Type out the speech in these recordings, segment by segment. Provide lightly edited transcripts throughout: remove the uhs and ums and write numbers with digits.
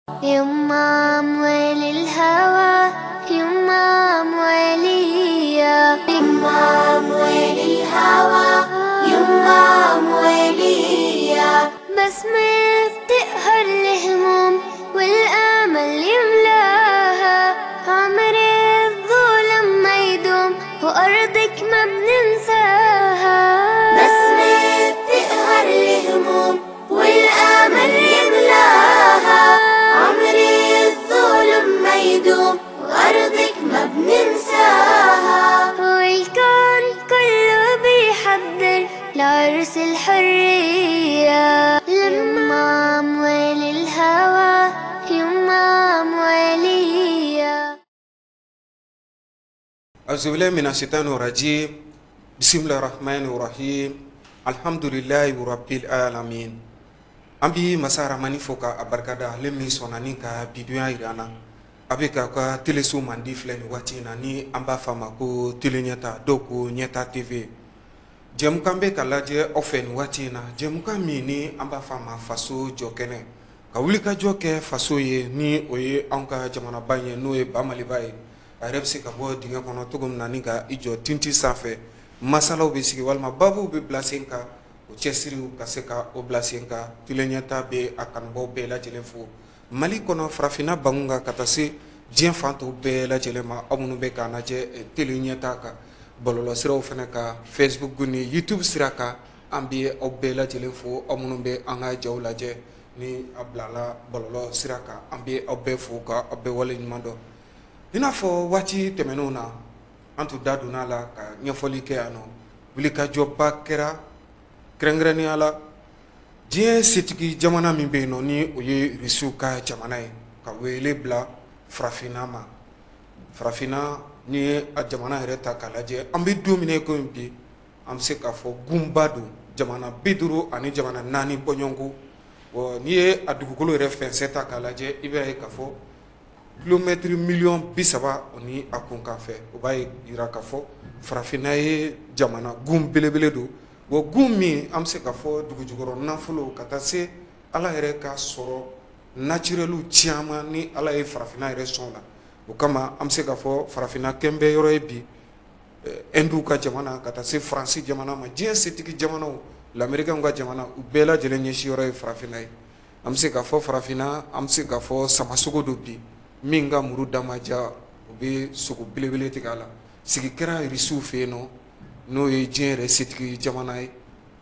يما أموال الهوى، يما أموالية، يما أموال الهوى، يما أموالية. بسمة بتقهر الهموم والأمل يملاها، عمر الظلم ما يدوم وأرضك ما بننساها. بسمة بتقهر الهموم والأمل يملاها، عمر الظلم ما يدوم وأرضك ما بننساها. والكون كله بيحضر لعرس الحرية، لما أموال الهوى، يما أموالية. أعوذ بالله من الشيطان الرجيم. بسم الله الرحمن الرحيم. الحمد لله رب العالمين. An bi masa Ramani fo ka a barikada, ale min sɔnna ni ka bidonya yira an na. A bɛ k'a ka teleso mandi filɛ nin waati in na, ni an b'a fɔ a ma ko Tele Ɲɛta, dɔw ko Ɲɛta TV. Jɛmukan bɛ ka lajɛ aw fɛ nin waati in na, jɛmukan min ni an b'a fɔ a ma Faso Jɔ Kɛnɛ, ka wulikajɔ kɛ faso ye, ni o ye anw ka jamanaba ye, n'o ye Ba Maliba ye. A yɛrɛ bɛ se ka bɔ dingɛ kɔnɔ cogo min na ni ka i jɔ tinti sanfɛ, masalaw bɛ sigi walima babuw bɛ bila sen kan, o cɛsiriw ka se ka o bila sen kan. Tele Ɲɛta bɛ a kanubaw bɛɛ lajɛlen fo Mali kɔnɔ, farafinna bangun kan, ka taa se diɲɛ fan tɔw bɛɛ lajɛlen ma. Aw minnu bɛ k'an lajɛ Tele Ɲɛta kan, bɔlɔlɔsiraw fana kan, Facebook ni YouTube sira kan, an bɛ aw bɛɛ lajɛlen fo. Aw minnu bɛ an ka jaw lajɛ ni a bilala bɔlɔlɔ sira kan, an bɛ aw bɛɛ fo ka aw bɛɛ waleɲuman dɔn. I n'a fɔ waati tɛmɛnenw na, an tun da donna a la ka ɲɛfɔli kɛ yan nɔ, wulikajɔba kɛra kɛrɛnkɛrɛnnenya la diɲɛ setigi jamana min bɛ yen nɔ, ni o ye Rusiw ka jamana ye, ka wele bila farafinna ma. Farafinna, ni ye a jamana yɛrɛ ta k'a lajɛ, an bɛ don min na i komi bi, an bɛ se k'a fɔ gunba don, jamana 54 bɔɲɔgɔnko. N'i ye a dugukolo yɛrɛ fɛnsɛ ta k'a lajɛ, i b'a ye k'a fɔ kilomɛtiri miliyɔn 30 o ni a kunkan fɛ. O b'a yira k'a fɔ farafinna ye jamana gun belebele don. Wa gun min an bɛ se k'a fɔ dugujukɔrɔ nafolo ka taa se Ala yɛrɛ ka sɔrɔ naturel caman ni Ala ye farafinna yɛrɛ sɔn la. O kama an bɛ se k'a fɔ farafinna kɛn bɛ yɔrɔ ye bi, Ɛndiw ka jamana ka taa se Faransi jamana ma, diɲɛ setigi jamanaw, lamɛrikɛnw ka jamana, u bɛɛ lajɛlen ɲɛsin yɔrɔ ye farafinna ye. An bɛ se k'a fɔ farafinna, an bɛ se k'a fɔ samasogo don bi, min ka muru da ma diya, o bɛ sogo belebele tigɛ a la. Sigi kɛra Irisiw fɛ yen nɔ, n'o ye diɲɛ yɛrɛ setigi jamana ye,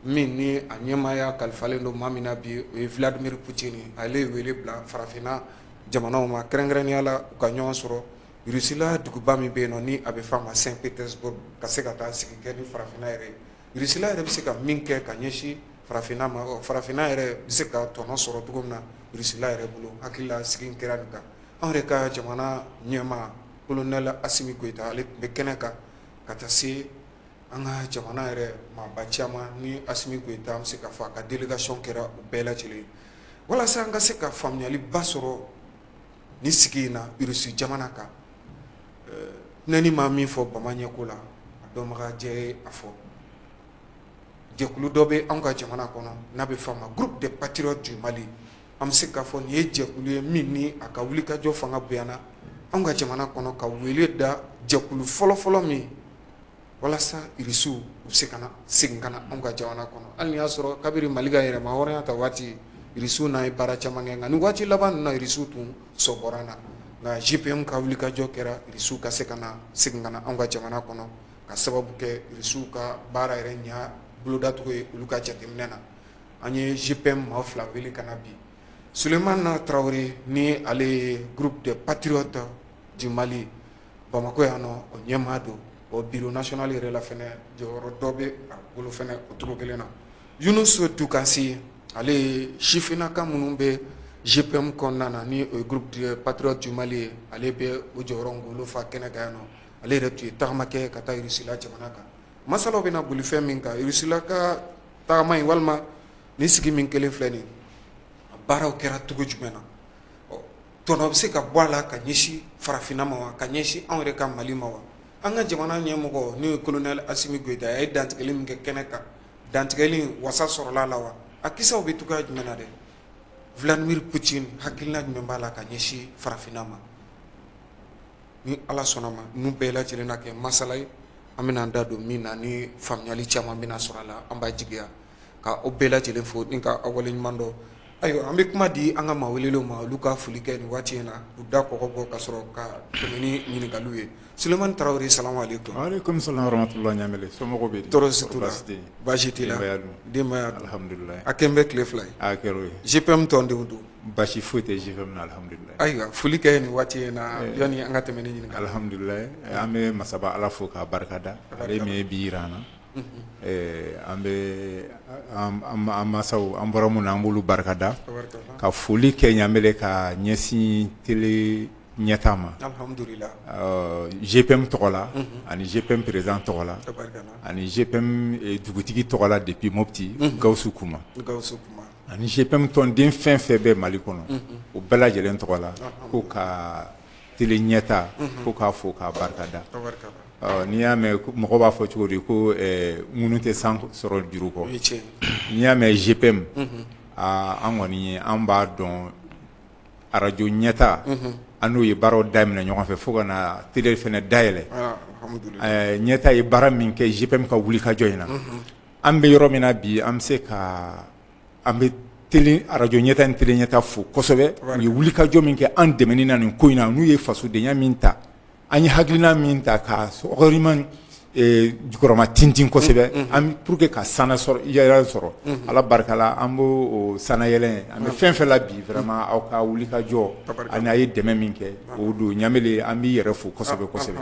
min ni a ɲɛmaaya kalifalen don maa min na bi, o ye Vladimir Poutine ye. Ale ye wele bila farafinna jamanaw ma, kɛrɛnkɛrɛnnenya la u ka ɲɔgɔn sɔrɔ Irisila duguba min bɛ yen nɔ, ni a bɛ f'a ma Saint-Pétersbourg, ka se ka taa sigi kɛ ni farafinna yɛrɛ ye. Irisila yɛrɛ bɛ se ka min kɛ ka ɲɛsin farafinna ma, farafinna yɛrɛ bɛ se ka tɔnɔ sɔrɔ cogo min na Irisila yɛrɛ bolo. Hakili la sigi kɛra nin kan. Anw yɛrɛ ka jamana ɲɛmaa colonel Assimi Goïta, ale tun bɛ kɛnɛ kan, ka taa se an ka jamana yɛrɛ maaba caman ni Assimi Goïta, an bɛ se k'a fɔ a ka délégation kɛra u bɛɛ lajɛlen ye, walasa an ka se ka faamuyaliba sɔrɔ ni sigi in na Irisi jamana kan. Ne ma min fɔ bama ɲɛko la, a dɔnbaga jɛ ye a fɔ. Jɛkulu dɔ bɛ anw ka jamana kɔnɔ n'a bɛ f'a ma Groupe des Patriotes du Mali. An bɛ se k'a fɔ nin ye jɛkulu ye min ni a ka wulikajɔ fanga bonyana anw ka jamana kɔnɔ, ka wele da jɛkulu fɔlɔfɔlɔ min walasa Irisiw u bɛ se ka na segin ka na anw ka jamana kɔnɔ. Hali ni y'a sɔrɔ kabiri Mali ka yɛrɛma hɔrɔnya ta waati, Irisiw n'a ye baara caman kɛ, nka ni waati laban ninnu na, Irisiw tun sɔbɔra an na. Nka GPM ka wulikajɔ kɛra Irisiw ka se ka na segin ka na anw ka jamana kɔnɔ, ka sababu kɛ Irisiw ka baara yɛrɛ ɲa bolodacogo ye olu ka jateminɛ na. An ye GPM maa fila wele ka na bi, Sulemana Tarawele, ni ale ye Groupe des Patriotes du Mali Bamakɔ yan nɔ, o ɲɛmaa don. O bureau national yɛrɛ la fɛnɛ, jɔyɔrɔ dɔ bɛ a bolo fɛnɛ o cogo kelen na. Yunus Dukansi, ale ye sifinnaka minnu bɛ GPM kɔnɔna na, ni o ye Groupe des Patriotes du Mali ye, ale bɛ o jɔyɔrɔ ngolo fa kɛnɛ kan yan nɔ. Ale yɛrɛ tun ye tagama kɛ ka taa Irisila jamana kan. Masalaw bɛna boli fɛn min kan, Irisila ka tagama in walima ni sigi min kelen filɛ nin ye, a baaraw kɛra cogo jumɛn na, tɔnɔ bɛ se ka bɔ a la ka ɲɛsin farafinna ma wa, ka ɲɛsin anw yɛrɛ ka Mali ma wa? An ka jamana ɲɛmɔgɔ, n'o ye colonel Assimi Goïta, a ye dantigɛli min kɛ kɛnɛ kan, dantigɛli wasa sɔrɔla a la wa? A kisaw bɛ cogoya jumɛn na dɛ? Vladimir Poutine hakilina jumɛn b'a la ka ɲɛsin farafinna ma? Ni Ala sɔnna ma, ninnu bɛɛ lajɛlen na kɛ masala ye, an bɛna an da don min na ni faamuyali caman bɛna sɔrɔ a la. An b'a jigiya ka aw bɛɛ lajɛlen fo ni ka aw waleɲuman dɔn. Ayiwa, an bɛ kuma di an ka maa welelenw ma, olu ka foli kɛ nin waati in na, u da kɔgɔ bɔ ka sɔrɔ ka tɛmɛ ni ɲininkaliw ye. Sulemani Tarawele, salamu aleykum. Aleykum salam warahmatulah. Ɲamele, somɔgɔw bɛ di? Tɔɔrɔ si t'u la, baasi t'i la, denbaya dun? Alhamdulilayi. A kɛn bɛ tile 2 ye. A kɛra o ye. GPM tɔndenw don. Baasi foyi tɛ GPM na, alhamdulilayi. Ayiwa, foli kɛ nin waati in na yanni an ka tɛmɛ ni ɲininkali. Alhamdulilayi, an bɛ masaba Ala fo k'a barikada, ale min ye bi jira an na. An bɛ an masaw, an bɔra mun na, an b'olu barikada, ka foli kɛ Ɲamele ka ɲɛsin télé ɲɛta ma. Alhamdulillah. GPM tɔgɔ la ani GPM président tɔgɔ la ani GPM dugutigi tɔgɔ la depuis Mopti, Gawusu Kuma. Gawusu Kuma. Ani GPM tɔnden fɛn fɛn bɛ Mali kɔnɔ, o bɛɛ lajɛlen tɔgɔ la, ko ka télé ɲɛta ko k'a fo k'a barikada. N'i y'a mɛn, mɔgɔ b'a fɔ cogo di ko ŋunu tɛ san sɔrɔ juru kɔ. N'i y'a mɛn GPM, an kɔni an b'a dɔn arajo ɲɛta, an n'o ye baaraw daminɛ ɲɔgɔn fɛ fo ka na télé fana dayɛlɛ. Ɲɛta ye baara min kɛ GPM ka wulikajɔ in na, an bɛ yɔrɔ min na bi, an bɛ se ka an bɛ télé arajo ɲɛta ni télé ɲɛta fo kosɛbɛ. U ye wulikajɔ min kɛ an dɛmɛni na nin ko in na, n'u ye fasodenya min ta, an ye hakilina min ta ka sɔgɔriman jukɔrɔma tintin kosɛbɛ an pour que ka sanna sɔrɔ, yɛlɛ sɔrɔ. Ala barika la, an b'o sanna yɛlɛ, an bɛ fɛn fɛn la bi, vraiment aw ka wulikajɔ ani a ye dɛmɛ min kɛ, o don. Ɲamele, an b'i yɛrɛ fo kosɛbɛ kosɛbɛ.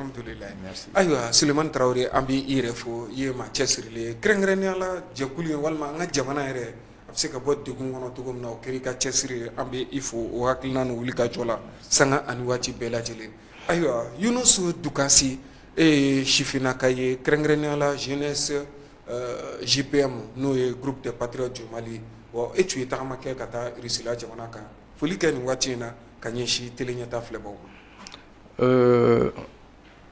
Ayiwa, Sulemani Tarawele, an b'i yɛrɛ fo, i ye maa cɛsirilen ye, kɛrɛnkɛrɛnnenya la jɛkulu in walima an ka jamana yɛrɛ a bɛ se ka bɔ degun kɔnɔ cogo min na, o kɛra i ka cɛsiri ye. An bɛ i fo o hakilina ni wulikajɔ la sanga ani waati bɛɛ lajɛlen. Ayiwa, Yunusu Dukasi, e ye sifinnaka ye, kɛrɛnkɛrɛnnenya la jeunesse GPM, n'o ye groupe des patriotes du Mali. Wa e tun ye tagama kɛ ka taa Russie jamana kan. Foli kɛ nin waati in na ka ɲɛsin télé ɲɛta filɛbaw ma.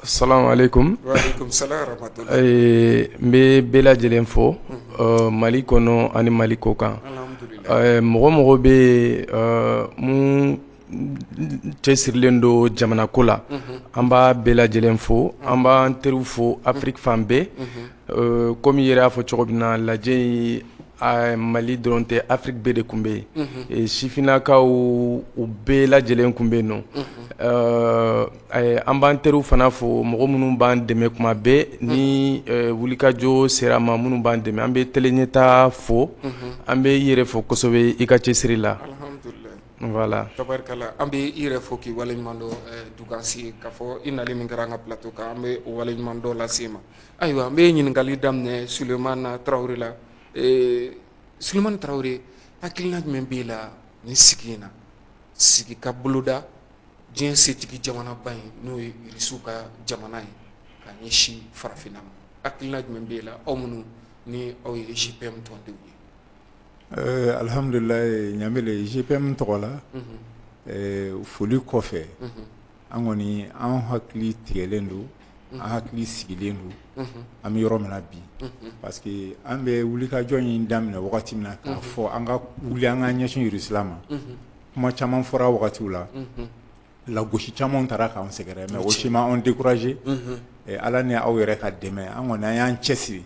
Salamu aleykum. Wa aleykum salam rahmatulah. N bɛ bɛɛ lajɛlen fo Mali kɔnɔ ani Mali kɔ kan. Mɔgɔ mɔgɔ bɛ mun cɛsirilen don jamana ko la, an b'a bɛɛ lajɛlen fo, an b'an teriw fo Afrique fan bɛɛ. Komi i yɛrɛ y'a fɔ cogo min na, lajɛ in, Mali dɔrɔn tɛ, Afrique bɛɛ de tun bɛ yen, sifinnakaw u bɛɛ lajɛlen tun bɛ yen nɔ. An b'an teriw fana fo, mɔgɔ minnu b'an dɛmɛ kuma bɛɛ ni wulikajɔ sera ma, minnu b'an dɛmɛ. An bɛ télé ɲɛta fo, an bɛ i yɛrɛ fo kosɛbɛ i ka cɛsiri la. Voilà. Tabarikala, an bɛ i yɛrɛ fo k'i waleɲuman dɔn, Dukasi, k'a fɔ i nali min kɛra an ka plateau kan, an bɛ o waleɲuman dɔ lase i ma. Ayiwa, an bɛ ɲininkali daminɛ Sulemani Tarawele la. Sulemani Tarawele, hakilina jumɛn b'e la nin sigi in na, sigi ka boloda diɲɛ setigi jamanaba in, n'o ye Irisiw ka jamana ye, ka ɲɛsin farafinna ma? Hakilina jumɛn b'e la, aw minnu ni aw ye GPM tɔndenw ye? Alhamdulilayi, Ɲamele, GPM tɔgɔ la, foli kɔfɛ, an kɔni an hakili tigɛlen don, an hakili sigilen don an bɛ yɔrɔ min na bi, parce que an bɛ wulikajɔ in daminɛ wagati min na k'a fɔ an ka wuli an ka ɲɛsin Russie ma, kuma caman fɔra wagatiw la, lagosi caman taara k'an sɛgɛrɛ, mais o si ma anw découragé. Ala ni aw yɛrɛ ka dɛmɛ, an kɔni an y'an cɛsiri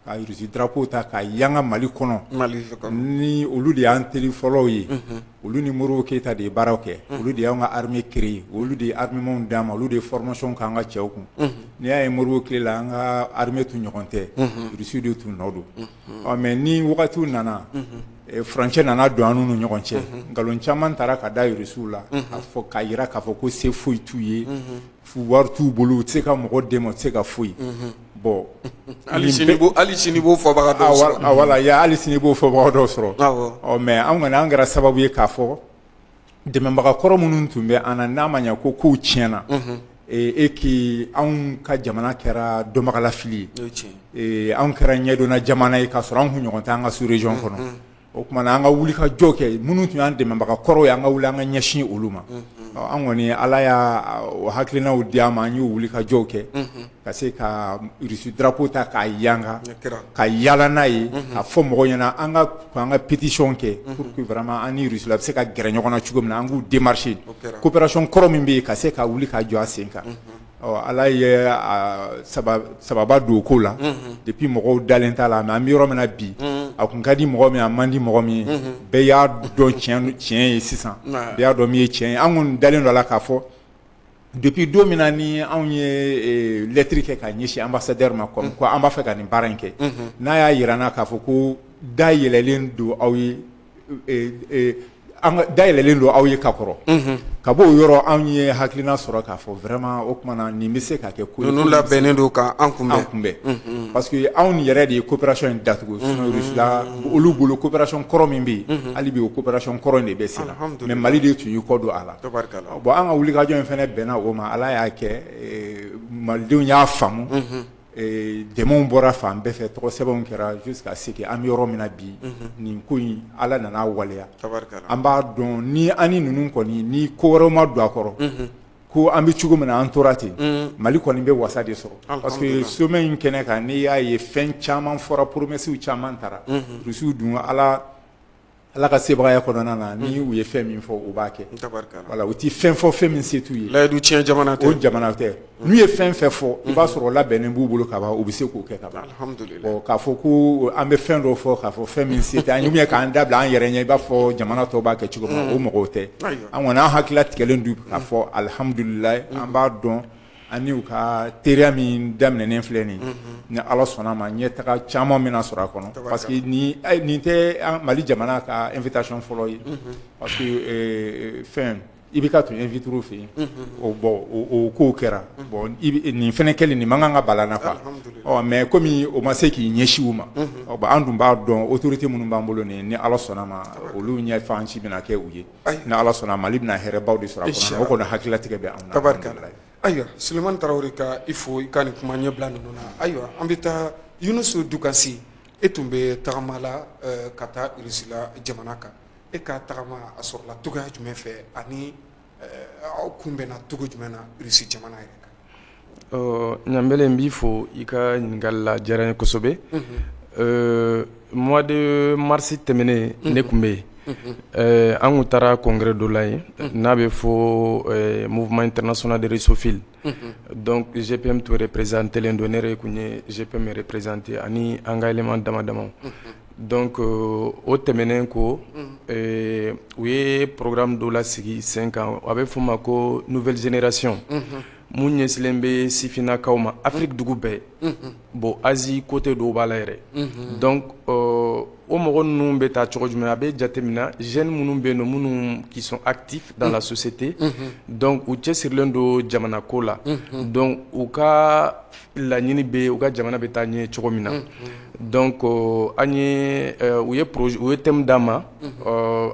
ka Russie drapeau ta k'a yanga Mali kɔnɔ. Ni olu de y'an teri fɔlɔw ye, olu ni Modibo Keyita de ye baaraw kɛ, olu de y'an ka armée créée, olu de ye armement d'an ma, olu de ye formation k'an ka cɛw kun. N'i y'a ye Modibo tile la an ka armée tun ɲɔgɔn tɛ, Russie de tun nɔ don. Ɔ mais ni wagatiw nana, furancɛ nana don an n'u ni ɲɔgɔn cɛ, nkalon caman taara ka da Russiw la, k'a fɔ k'a jira k'a fɔ ko se foyi t'u ye, wari t'u bolo, u tɛ se ka mɔgɔ dɛmɛ, u tɛ se ka foyi. Bon, hali sini b'o fɔbaga dɔw sɔrɔ. Voilà, hali sini b'o fɔbaga dɔw sɔrɔ. Ɔ mais an kɔni an kɛra sababu ye k'a fɔ dɛmɛbaga kɔrɔ minnu tun bɛ an na, n'a ma ɲɛ ko kow tiɲɛna, et que anw ka jamana kɛra dɔnbagalafili ye, anw kɛra ɲɛdɔnna jamana ye k'a sɔrɔ an kun ɲɔgɔn tɛ an ka sous région kɔnɔ. O tuma na an ka wuli ka jɔ kɛ, minnu tun y'an dɛmɛbaga kɔrɔw ye, an ka wuli an ka ɲɛsin olu ma. An kɔni, Ala y'a hakilinaw di an ma, an y'o wuli ka jɔw kɛ ka se ka Russie drapeau ta k'a yanga, ka yala n'a ye, ka fɔ mɔgɔw ɲɛna an ka pétition kɛ pour que vraiment an ni Russie la bɛ se ka gɛrɛ ɲɔgɔn na cogo min na, an k'u démarcher, coopération kɔrɔ min bɛ yen, ka se ka wuli ka jɔ a sen kan. Ɔ, Ala ye sababa don o ko la. Depuis, mɔgɔw dalen t'a la, mais an bɛ yɔrɔ min na bi, a kun ka di mɔgɔ min, a man di mɔgɔ min ye, bɛɛ y'a dɔn tiɲɛ ye sisan, bɛɛ y'a dɔn min ye tiɲɛ ye. An kɔni dalen don a la k'a fɔ depuis don min na ni anw ye lettre kɛ ka ɲɛsin ambassadeur ma comme quoi an b'a fɛ ka nin baara in kɛ, n'a y'a jira n na k'a fɔ ko da yɛlɛlen don aw ye, an ka da yɛlɛlen don aw ye ka kɔrɔ, ka bɔ o yɔrɔ, anw ye hakilina sɔrɔ k'a fɔ vraiment, o tuma na nin bɛ se ka kɛ ko ye. Ninnu labɛnnen don ka an kunbɛn. An kunbɛn, parce que anw yɛrɛ de ye coopération in datugu. Sinon Russie la, olu bolo, coopération kɔrɔ min bɛ yen, hali bi o coopération kɔrɔ in de bɛ sen na, mais Mali de tun y'i kɔ don a la. Bon, an ka wulikajɔ in fana bɛnna o ma. Ala y'a kɛ malidenw y'a faamu, dɛmɛw bɔra fan bɛɛ fɛ, tɔgɔ sɛbɛnw kɛra jusqu'à ce que an bɛ yɔrɔ min na bi, nin ko in, Ala nana waleya. An b'a dɔn ni an ni ninnu kɔni, ni ko wɛrɛw ma don a kɔrɔ, ko an bɛ cogo min na, an tora ten, Mali kɔni bɛ wasa de sɔrɔ, parce que sommet in kɛnɛ kan, n'i y'a ye fɛn caman fɔra, promesses caman tara. Rusiw dun, Ala ka sebagaya kɔnɔna na, ni u ye fɛn min fɔ, u b'a kɛ. Wala u ti fɛn fɔ fɛn min se t'u ye. Layidu tiɲɛ jamana tɛ. O jamana tɛ. N'u ye fɛn fɛn fɔ, i b'a sɔrɔ labɛnnen b'u bolo ka ban, u bɛ se k'o kɛ ka ban. Bon, k'a fɔ ko an bɛ fɛn dɔ fɔ k'a fɔ fɛn min se tɛ an ye, ou bien k'an dabila an yɛrɛ ɲɛ, i b'a fɔ jamana tɔw b'a kɛ cogo min na, o mɔgɔw tɛ. An kɔni, an hakilila tigɛlen don k'a fɔ alihamudulilayi, an b'a dɔn ani u ka teriya min daminɛnen filɛ nin ye, ni Ala sɔnna ma, ɲɛtaga caman bɛna sɔrɔ a kɔnɔ, parce que nin tɛ Mali jamana ka invitation fɔlɔ ye, parce que fɛn i bɛ ka tun invité fɛ yen o. Bon, o kow kɛra. Bon, nin fɛnɛ kɛlen, nin man kan ka bala na quoi. Ɔ, mais komi o ma se k'i ɲɛsin u ma, ɔ bon, an dun b'a dɔn autorité minnu b'an bolo nin, ni Ala sɔnna ma, olu ɲɛfansi bɛna kɛ u ye. Ni Ala sɔnna, Mali bɛna hɛrɛbaw de sɔrɔ a kɔnɔ. O kɔni hakililatigɛ bɛ anw na. Ayiwa, Sulemani Tarawele, ka i fo i ka nin kuma ɲɛbila ninnu na. Ayiwa, an bɛ taa Yunusu Dukasi. E tun bɛ tagama la ka taa Irisi la jamana kan. E ka tagama a sɔrɔla cogoya jumɛn fɛ, ani aw kunbɛnna cogo jumɛn na Irisi jamana yɛrɛ kan? Ɲanbele, n b'i fo i ka ɲininkali la, diyara n ye kosɛbɛ. Mois de mars tɛmɛnen, ne tun bɛ yen. An kun taara congrès dɔ la yen n'a bɛ fɔ Mouvement international de russophiles. Donc GPM tun représenté len don, ne yɛrɛ tun ye GPM représenté ani an ka élément dama damaw. Donc o tɛmɛnen kɔ, u ye programme dɔ lasigi sen kan, a bɛ f'o ma ko nouvelle génération, mun ɲɛsilen bɛ sifinnakaw ma Afrique dugu bɛɛ. Bon, Asie côté dɔw b'a la yɛrɛ. Donc o mɔgɔ ninnu bɛ taa cogo jumɛn? A bɛ jateminɛ jeunes minnu bɛ yen nɔ, minnu qui sont actifs dans la société, donc u cɛsirilen don jamana ko la, donc u ka laɲini bɛ u ka jamana bɛ taa ɲɛ cogo min na. Donc an ye u ye projet, u ye thème d'an ma,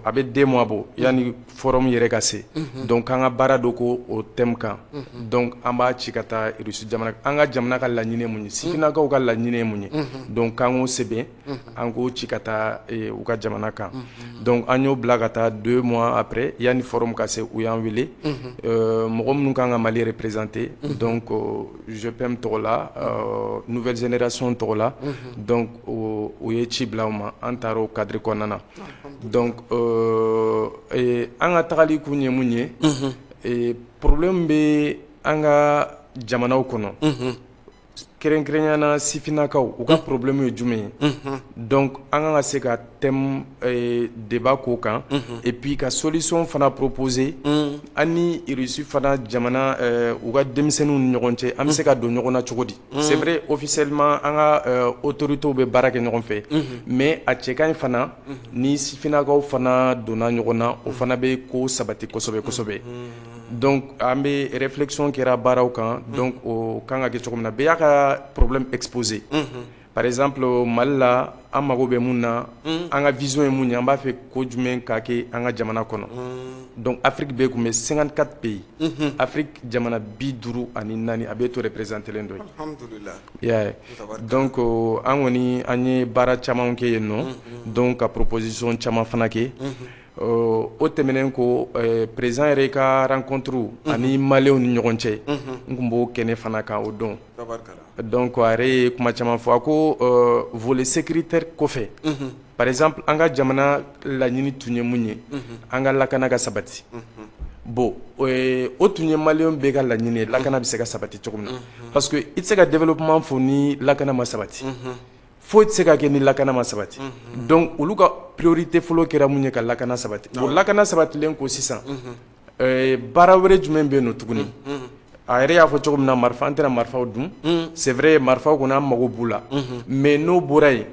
a bɛ 2 mois bɔ yanni forum yɛrɛ ka se. Donc an ka baara dɔ ko o thème kan, donc an b'a ci ka taa Russie jamana. An ka jamana ka laɲini ye mun ye, sifinnakaw ka laɲini ye mun ye, donc k'an k'o sɛbɛn, an k'o ci ka taa u ka jamana kan. Donc an y'o bila ka taa. 2 mois après, yanni forum ka se, u y'an wele, mɔgɔ minnu kan ka Mali représenter, donc GPM tɔgɔ la, nouvelle génération tɔgɔ la. Donc u ye ci bila u ma, an taara o cadre kɔnɔna na. Donc an ka tagali kun ye mun ye? Problème bɛ an ka jamanaw kɔnɔ, kɛrɛnkɛrɛnya na sifinnakaw, u ka problème ye jumɛn ye? Donc an kan ka se ka thème débat k'o kan et puis ka solution fana proposer. An ni Russie fana jamana, u ka denmisɛnninw ni ɲɔgɔn cɛ, an bɛ se ka don ɲɔgɔn na cogo di? C'est vrai, officiellement an ka autorités bɛ baara kɛ ɲɔgɔn fɛ, mais a cɛ ka ɲi fana ni sifinnakaw fana donna ɲɔgɔn na, o fana bɛ ko sabati kosɛbɛ kosɛbɛ. Donc an bɛ réflexion kɛra baaraw kan. Donc o kan ka kɛ cogo min na, bɛɛ y'a ka problème exposé. Par exemple, Mali la, an mago bɛ mun na, an ka vision ye mun ye, an b'a fɛ ko jumɛn ka kɛ an ka jamana kɔnɔ. Donc Afrique bɛɛ tun bɛ, 54 pays, Afrique jamana 54, a bɛɛ to représenté len don yen. Alhamdulillah. I y'a ye, donc an kɔni, an ye baara caman kɛ yen nɔ, donc ka proposition caman fana kɛ. O tɛmɛnen ko, président yɛrɛ ka rencontre ani maliyɛnw ni ɲɔgɔn cɛ, n tun b'o kɛnɛ fana kan o don. Donc a yɛrɛ ye kuma caman fɔ. A ko volet sécuritaire kɔfɛ, par exemple, an ka jamana laɲini tun ye mun ye? An ka lakana ka sabati. Bon, o tun ye maliyɛn bɛɛ ka laɲini ye, lakana bɛ se ka sabati cogo min na, parce que i tɛ se ka développement fɔ ni lakana ma sabati, foyi tɛ se ka kɛ ni lakana ma sabati. Donc olu ka priorité fɔlɔ kɛra mun ye? Ka lakana sabati. Bon, lakana sabatilen ko sisan, baara wɛrɛ jumɛn bɛ yen nɔ tuguni? A yɛrɛ y'a fɔ cogo min na, marifa, an tɛna marifaw dun. C'est vrai, marifaw kɔni, an mago b'u la, mais n'o bɔra yen,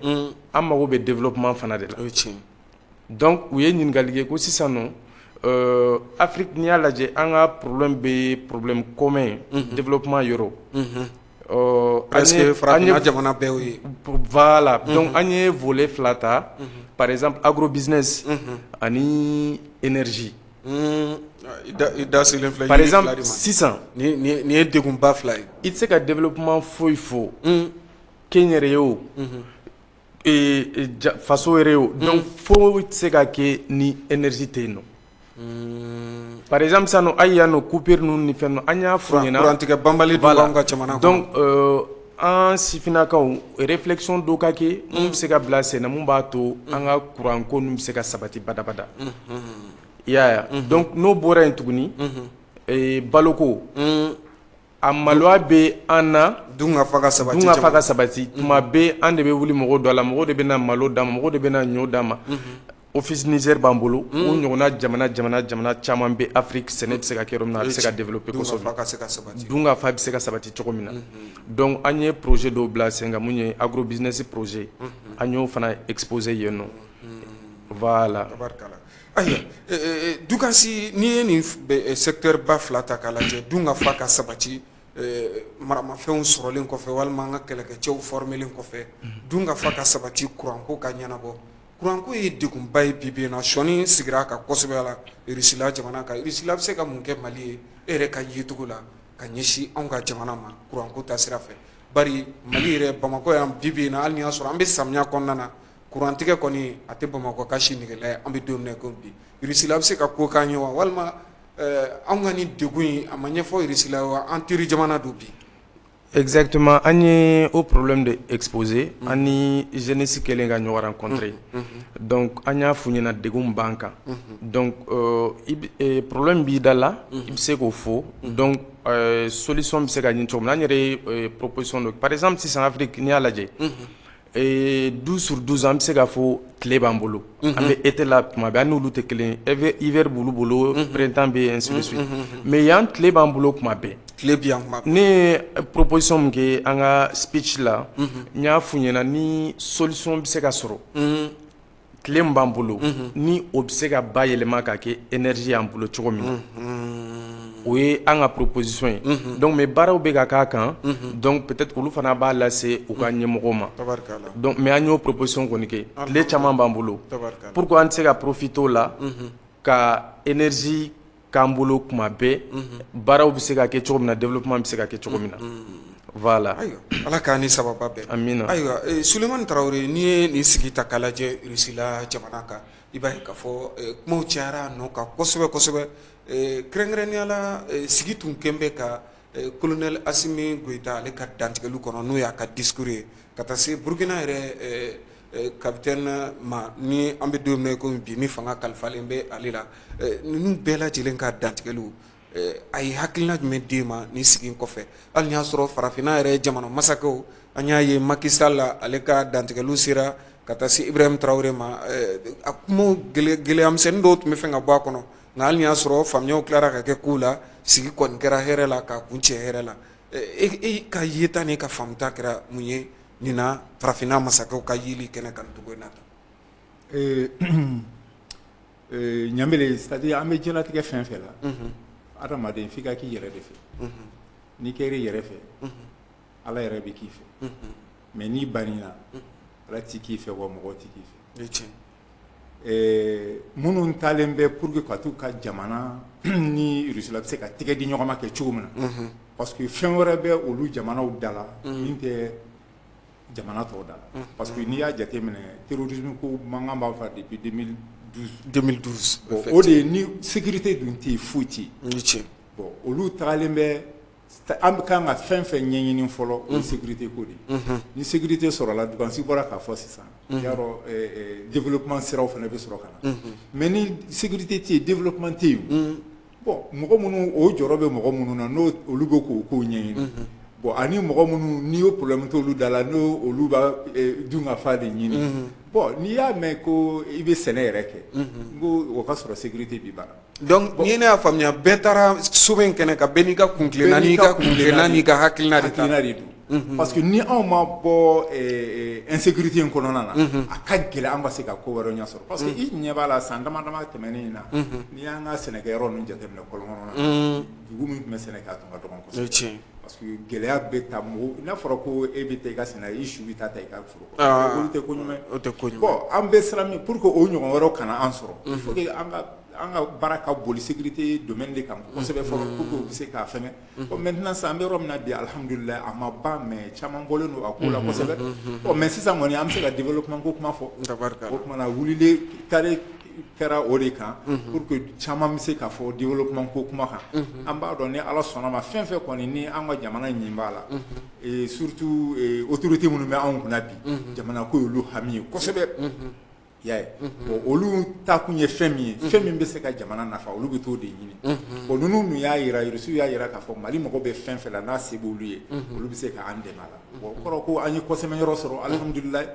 an mago bɛ développement fana de la. Donc u ye ɲininkali kɛ ko sisan nɔ, Afrique, n'i y'a lajɛ, an ka problème bɛ problème commun développement yɔrɔ. Presque farafinna jamana bɛɛ ye. Voilà, donc an ye volet fila ta, par exemple agro business ani énergie. I da selen filɛ. Par exemple sisan, nin ye degunba fila ye. I tɛ se ka développement foyi fɔ, kɛnyɛrɛye o, faso yɛrɛ o, donc foyi tɛ se ka kɛ ni énergie tɛ yen nɔ. Par exemple sisan nɔ, hali yan nɔ, coupure ninnu ni fɛn ninnu, an y'a f'u ɲɛna. Kurantigɛ banbali dun b'anw ka jamana kɔnɔ. Donc an sifinnakaw, réflexion dɔ ka kɛ mun bɛ se ka bila sen na, mun b'a to an ka kuran ko ninnu bɛ se ka sabati badabada. I y'a ye? Donc n'o bɔra yen tuguni, baloko, a maloya bɛ an na. Dun ka fa ka sabati. Dun ka fa ka sabati. Tuma bɛɛ an de bɛ wuli mɔgɔw dɔ la, mɔgɔw de bɛ na malo d'an ma, mɔgɔw de bɛ na ɲɔ d'an ma. Office Niger b'an bolo, o ɲɔgɔnna jamana jamana jamana caman bɛ Afrique, sɛnɛ bɛ se ka kɛ yɔrɔ min na, a bɛ se ka développer kosɛbɛ. Dun ka fa ka se ka sabati. Dun ka fa bɛ se ka sabati cogo min na. Donc an ye projet dɔw bila sen kan, mun ye agro business projet, an y'o fana exposé yen nɔ. Voilà. Ayiwa, Dukansi, n'i ye nin secteur ba fila ta k'a lajɛ, dun ka fa ka sabati maramafɛnw sɔrɔlen kɔfɛ, walima an ka kɛlɛkɛcɛw formelen kɔfɛ, dun ka fa ka sabati, kuranko ka ɲɛnabɔ. Kuranko ye degunba ye bi bi in na, sɔnni sigira a kan kosɛbɛ la Irisila jamana kan. Irisila bɛ se ka mun kɛ Mali ye, e yɛrɛ ka yecogo la, ka ɲɛsin anw ka jamana ma kuranko ta sira fɛ? Bari Mali yɛrɛ, Bamakɔ yan, bi bi in na, hali ni y'a sɔrɔ an bɛ samiya kɔnɔna na, kurantigɛ kɔni a tɛ Bamakɔ ka si nɛgɛla ye an bɛ don min na i ko bi. Irisila bɛ se ka ko k'an ye wa, walima anw ka nin degun in, a ma ɲɛfɔ Irisila wa, an teri jamana don bi? Exactement, an ye o problème de exposé, an ni jeunesse kɛlen ka ɲɔgɔn rencontrer. Donc an y'a f'u ɲɛna degun b'an kan. Donc problème b'i da la, i bɛ se k'o fɔ. Donc solution bɛ se ka ɲini cogo min na, an yɛrɛ ye proposition dɔ. Par exemple sisan, Afrique, n'i y'a lajɛ, 12 sur 12, an bɛ se k'a fɔ tile b'an bolo. An bɛ été la tuma bɛɛ, an n'olu tɛ kelen ye. Hiver b'olu bolo, printemps bɛ yen, ainsi de suite. Mais yan, tile b'an bolo tuma bɛɛ. Tile bi yan kuma. Ne ye proposition min kɛ an ka speech la, n y'a f'u ɲɛna ni solution bɛ se ka sɔrɔ, tile min b'an bolo, ni o bɛ se ka bayɛlɛma ka kɛ énergie y'an bolo cogo min na, o ye an ka proposition ye. Donc mais baaraw bɛ ka k'a kan, donc peut-être olu fana b'a lase u ka ɲɛmɔgɔw ma. Donc mais an y'o proposition kɔni kɛ, tile caman b'an bolo, pourquoi an tɛ se ka profiter o la ka énergie k'an bolo tuma bɛɛ, baaraw bɛ se ka kɛ cogo min na, développement bɛ se ka kɛ cogo min na. Voilà. Ayiwa, Ala k'an ni sababa bɛn. Amina. Ayiwa, Sulemani Tarawele, n'i ye nin sigi ta k'a lajɛ Irisila jamana kan, i b'a ye k'a fɔ kumaw cayara a nɔ kan kosɛbɛ kosɛbɛ. Kɛrɛnkɛrɛnnenya la, sigi tun kɛn bɛ ka colonel Asimi Goyita, ale ka dantigɛliw kɔnɔ, n'o y'a ka discours ye, ka taa se Burukina yɛrɛ capitaine ma, ni an bɛ don min na i komi bi, ni fanga kalifalen bɛ ale la. Ninnu bɛɛ lajɛlen ka dantigɛliw, a ye hakilina jumɛn d'e ma nin sigi in kɔfɛ, hali n'i y'a sɔrɔ farafinna yɛrɛ jamana masakɛw, an y'a ye Macky Sall, ale ka dantigɛliw sera ka taa se Ibrahim Traoré ma, a kumaw gɛlɛyamisɛnnin dɔw tun bɛ fɛ ka bɔ a kɔnɔ, nka hali n'i y'a sɔrɔ faamuyaw tilara ka kɛ kow la, sigi kɔni kɛra hɛrɛ la k'a kun cɛ hɛrɛ la. E ka yeta n'i ka faamuta kɛra mun ye nin na, farafinna masakɛw ka yeli kɛnɛ kan nin cogo in na tan? Ɲanbele, c'est à dire an bɛ diɲɛlatigɛ fɛn fɛn la, adamaden f'i ka k'i yɛrɛ de fɛ. N'i kɛra i yɛrɛ fɛ, Ala yɛrɛ bɛ k'i fɛ. Mais n'i banna, Ala ti k'i fɛ, wa mɔgɔ ti k'i fɛ. Minnu taalen bɛ pour que ka t'u ka jamana ni Russie la bɛ se ka tɛgɛ di ɲɔgɔn ma kɛ cogo min na, parce que fɛn wɛrɛ bɛ olu jamanaw da la min tɛ jamana tɔw da la. Parce que n'i y'a jateminɛ, terrorisme ko mankan b'a fɛ depuis 2012. 2012. Bon, o de ye, ni sécurité dun tɛ yen, foyi tɛ yen. Bon, olu tagalen bɛ, an bɛ kan ka fɛn fɛn ɲɛɲini fɔlɔ, o ye sécurité ko de ye. Ni sécurité sɔrɔla, Dugansi bɔra k'a fɔ sisan, i y'a dɔn, développement siraw fana bɛ sɔrɔ ka na. Mais ni sécurité tɛ yen, développement tɛ yen. Bon, mɔgɔ minnu o jɔrɔ bɛ mɔgɔ minnu na, n'o olu bɛ k'o kow ɲɛɲini, bon, ani mɔgɔ minnu n'i y'o problème t'olu da la, n'o olu b'a dun ka fa de ɲini. Bon, n'i y'a mɛn ko i bɛ sɛnɛ yɛrɛ kɛ, n ko o ka sɔrɔ sécurité b'i bara. Donc ni ne y'a faamuya, bɛɛ taara sommet in kɛnɛ kan, bɛɛ n'i ka kuntilenna n'i ka kuntilenna n'i ka hakilina de ta. Hakilina de don, parce que ni anw ma bɔ insécurité in kɔnɔna na, a ka gɛlɛn an ka se ka ko wɛrɛ ɲɛ sɔrɔ. Parce que i ɲɛ b'a la, san dama dama tɛmɛnen in na, n'i y'an ka sɛnɛkɛyɔrɔ ninnu jateminɛ, kɔlɔn kɔnɔna na, dugu min tun bɛ sɛnɛ kɛ, a tun ka dɔgɔn kosɛbɛ. Parce que gɛlɛya bɛ taa mɔgɔ n'a fɔra ko e bɛ taa i ka sɛnɛ, i su bɛ taa ta i ka foro kɔnɔ, olu tɛ ko ɲuman ye. O tɛ ko ɲuman. Bon, an bɛ siran min pour que o ɲɔgɔn wɛrɛw kana an sɔrɔ, il faut que an ka baara ka boli sécurité domaine de kan kosɛbɛ fɔlɔ, pour que u bɛ se k'a fɛngɛ. Bon, maintenant sisan, an bɛ yɔrɔ min na bi, alhamdulilayi, a ma ban, mais caman bɔlen don a ko la kosɛbɛ. Bon, mais sisan kɔni, an bɛ se ka développement ko kuma fɔ. O tuma na, wulilen taare kɛra o de kan pour que caman bɛ se k'a fɔ développement ko kuma kan. An b'a dɔn, ni Ala sɔnna ma, fɛn fɛn kɔni ni an ka jamana ɲin b'a la, et surtout autorité minnu bɛ anw kunna bi, jamana ko y'olu hami ye kosɛbɛ. I y'a ye, bon, olu ta kun ye fɛn min ye, fɛn min bɛ se ka jamana nafa, olu bɛ t'o de ɲini. Bon, ninnu dun y'a yira, Rusiw y'a yira k'a fɔ Mali mago bɛ fɛn fɛn la, n'a se b'olu ye, olu bɛ se k'an dɛmɛ a la. Bon, o kɔrɔ ko an ye kɔsɛmɛ yɔrɔ sɔrɔ, alihamudulilayi.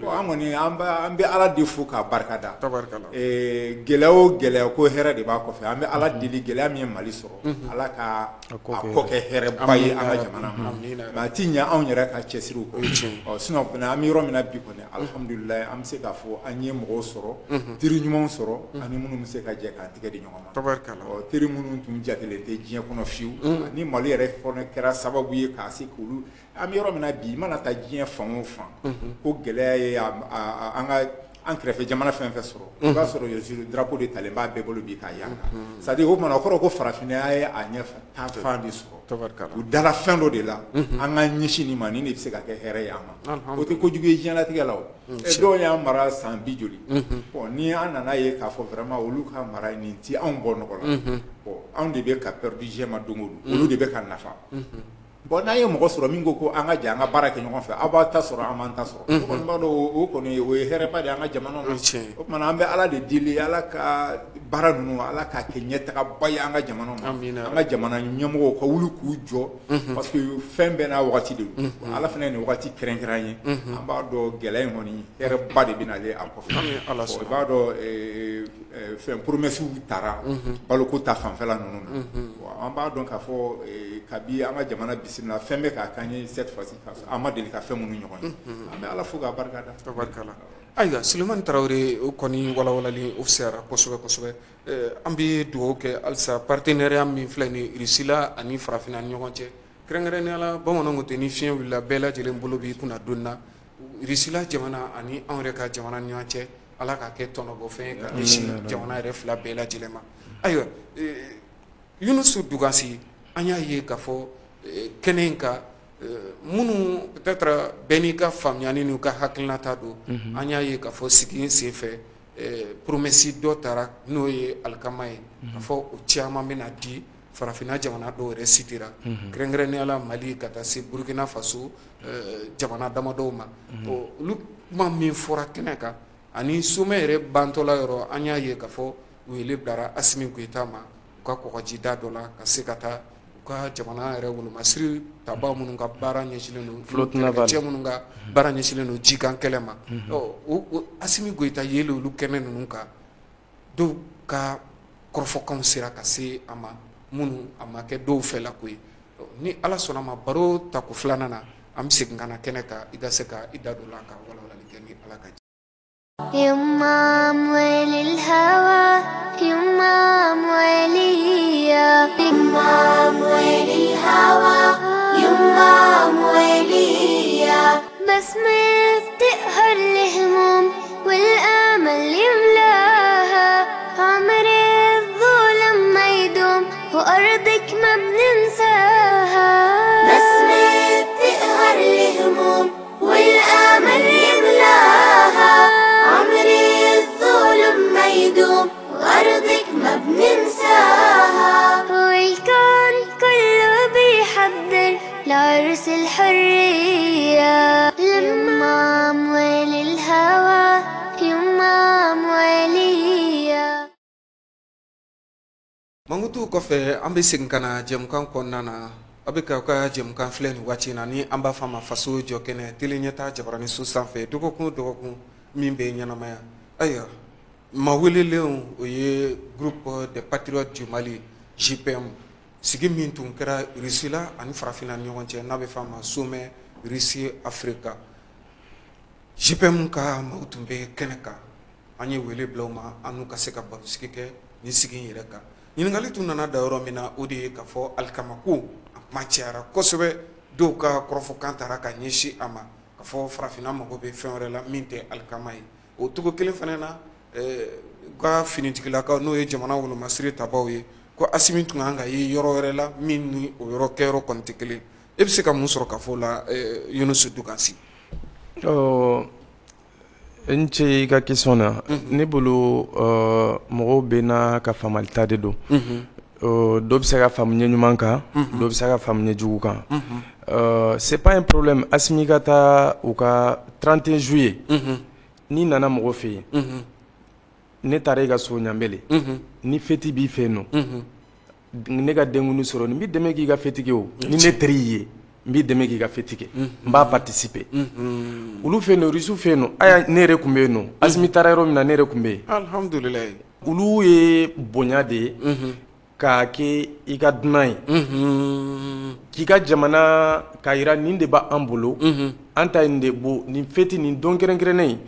Bon, an kɔni an bɛ Ala de fo k'a barika da. Gɛlɛya o gɛlɛya, ko hɛrɛ de b'a kɔfɛ. An bɛ Ala deli, gɛlɛya min ye Mali sɔrɔ, Ala ka a kɔ kɛ hɛrɛba ye an ka jamana ma. Mais a ti ɲɛ anw yɛrɛ ka cɛsiriw kɔ. Ɔ, sinon fana, an bɛ yɔrɔ min na bi kɔni, alihamudulilayi, an bɛ se k'a fɔ an ye mɔgɔw sɔrɔ, teri ɲumanw sɔrɔ, ani minnu bɛ se ka jɛ k'an tɛgɛ di ɲɔgɔn ma. Ɔ, teri minnu tun jatelen tɛ diɲɛ kɔnɔ fiyewu, ni Mali yɛrɛ fana kɛra sababu ye k'a se k'olu. An bɛ yɔrɔ min na bi, i mana taa diɲɛ fan o fan, ko gɛlɛya ye an ka an kɛrɛfɛ jamana fɛn fɛn sɔrɔ, i b'a sɔrɔ Russie drapeau de talen b'a bɛɛ bolo bi k'a yaala. C'est à dire, o tuma na, o kɔrɔ ko farafinna ye a ɲɛ taa fan de sɔrɔ, u dala fɛn dɔ de la, an ka ɲɛsin nin ma, nin de bɛ se ka kɛ hɛrɛ ye an ma. O tɛ kojugu ye diɲɛlatigɛ la. O dɔw y'an mara san 50. Bon, ni an nana ye k'a fɔ vraiment olu ka mara nin ti anw bɔ nɔgɔ la, bon, anw de bɛ ka perdu diɲɛ ma don o don, olu de bɛ ka nafa. Bon, n'an ye mɔgɔ sɔrɔ min ko ko an ka jɛ an ka baara kɛ ɲɔgɔn fɛ, aw b'a ta sɔrɔ, an b'an ta sɔrɔ, o kɔni b'a dɔn, o kɔni o ye hɛrɛba de ye an ka jamana ma. O tuma na, an bɛ Ala de deli, Ala ka baara ninnu, Ala k'a kɛ ɲɛtagaba ye an ka jamana ma, an ka jamana ɲɛmɔgɔw ka wuli k'u jɔ, parce que fɛn bɛɛ n'a wagati de don. Ala fana ye nin wagati kɛrɛnkɛrɛn ye. An b'a dɔn, gɛlɛya in kɔni, hɛrɛba de bɛ nalen a kɔfɛ. I b'a dɔn, fɛn promesse taara baloko ta fanfɛla ninnu na, an b'a dɔn k'a fɔ kabi an ka jamana bisimila, fɛn bɛ k'a k'an ye cette fois ci, an ma deli ka fɛn minnu ɲɔgɔn ye. An bɛ Ala fo k'a barika da. Tabarikala. Ayiwa, Sulemani Tarawele, o kɔni walawalali o fisayara kosɛbɛ kosɛbɛ. An bɛ dugawu kɛ halisa, partenariat min filɛ nin ye Russie la ani farafinna ni ɲɔgɔn cɛ, kɛrɛnkɛrɛnnenya la, bamananw ko ten, ni fiɲɛ wulila, bɛɛ lajɛlen bolo b'i kunna donni na. Russie la jamana ani anw yɛrɛ ka jamana ni ɲɔgɔn cɛ, Ala k'a kɛ tɔnɔbɔfɛn ye ka ɲɛsin jamana yɛrɛ fila bɛɛ lajɛlen ma. Ayiwa, Yunusu Dugansi, an y'a ye k'a fɔ kɛnɛ in kan, minnu peut-être bɛɛ n'i ka faamuyali n'u ka hakilinata don, an y'a ye k'a fɔ sigi in senfɛ, promesse dɔ taara, n'o ye alikama ye, k'a fɔ o caman bɛna di farafinna jamana dɔw yɛrɛ citera, kɛrɛnkɛrɛnnenya la Mali ka taa se Burukina Faso, jamana damadɔw ma. Olu kuma min fɔra kɛnɛ kan ani sommet yɛrɛ bantɔla yɔrɔ, an y'a ye k'a fɔ wele bilara Asimi Goyita ma u ka kɔgɔjida dɔ la, ka se ka taa u ka jamana yɛrɛ wolomasiri tabaw minnu ka baara ɲɛsinnen don, kɛlɛkɛcɛ minnu ka baara ɲɛsinnen don jikan kɛlɛ ma. Ɔ, Asimi Goyita yeli olu kɛnɛ ninnu kan, dɔw ka kɔrɔfɔkanw sera ka se a ma, minnu a ma kɛ dɔw fɛla ko ye. Ni Ala sɔnna ma, baro tako filanan na, an bɛ segin ka na kɛnɛ kan, i ka se ka i da don la ka walawalali kɛ, ni Ala ka يما أموال الهوى، يما أمواليا، يما أموال الهوى، يما أمواليا. بسمة بتقهر الهموم والآمل يملاها، عمر الظلم ما يدوم وأرضك ما بننساها. بسمة بتقهر الهموم والآمل يملاها، عمر الظلم ما يدوم وأرضك ما بننساها. والكون كله بيحضر لعرس الحرية، لما أموال الهوى يما أموالية. Mankutu kɔfɛ, an bɛ segin ka na jɛmukan kɔnɔna na. A bɛ k'aw ka jɛmukan filɛ nin waati in na, ni an b'a fɔ a ma Faso Jɔ Kɛnɛ, télé ɲɛta jabaraniso sanfɛ, dɔgɔkun o dɔgɔkun min bɛ ɲɛnamaya. Ayiwa, maa welelenw, o ye Groupe des Patriotes du Mali, GPM, sigi min tun kɛra Russie la ani farafinna ni ɲɔgɔn cɛ, n'a bɛ fɔ a ma Sommet Russie Afrique. GPM ka maaw tun bɛ kɛnɛ kan. An ye wele bila u ma, an n'u ka se ka barosigi kɛ nin sigi in yɛrɛ kan. Ɲininkali tun nana da yɔrɔ min na, o de ye k'a fɔ alikama ko a kuma cayara kosɛbɛ, dɔw ka kɔrɔfɔkan taara ka ɲɛsin a ma k'a fɔ farafinna mago bɛ fɛn wɛrɛ la min tɛ alikama ye. O cogo kelen fana na, u ka finitigilakaw, n'o ye jamana wolomasiri tabaw ye, ko Asimi tun kan ka ye yɔrɔ wɛrɛ la min ni o yɔrɔ kɛyɔrɔ kɔni tɛ kelen. E bɛ se ka mun sɔrɔ ka fɔ o la, Yunusu Dukansi? N ce i ka question na. Ne bolo, mɔgɔw bɛ n'a ka faamalita de don. Dɔ bɛ se ka faamu ɲɛ ɲuman kan, dɔ bɛ se ka faamu ɲɛ jugu kan. C'est pas un problème Asimi ka taa u ka 31 juillet. N'i nana mɔgɔ fɛ yen, ne taara i ka so Ɲanbele, ni fête b'i fɛ yen nɔ, ne ka denkundi sɔrɔ, n b'i dɛmɛ k'i ka fête kɛ. O ni ne teri y'i ye, n b'i dɛmɛ k'i ka fête kɛ, n b'a participer. Olu fɛ yen nɔ, Rusiw fɛ yen nɔ, aya, ne yɛrɛ tun bɛ yen nɔ. Asimi taara yɔrɔ min na, ne yɛrɛ tun bɛ yen. Alhamdulilayi. Olu ye bonya de ye k'a kɛ i ka dunan ye, k'i ka jamana k'a yira nin de b'an bolo, an ta nin de bo nin fête nin don kɛrɛnkɛrɛnnen in.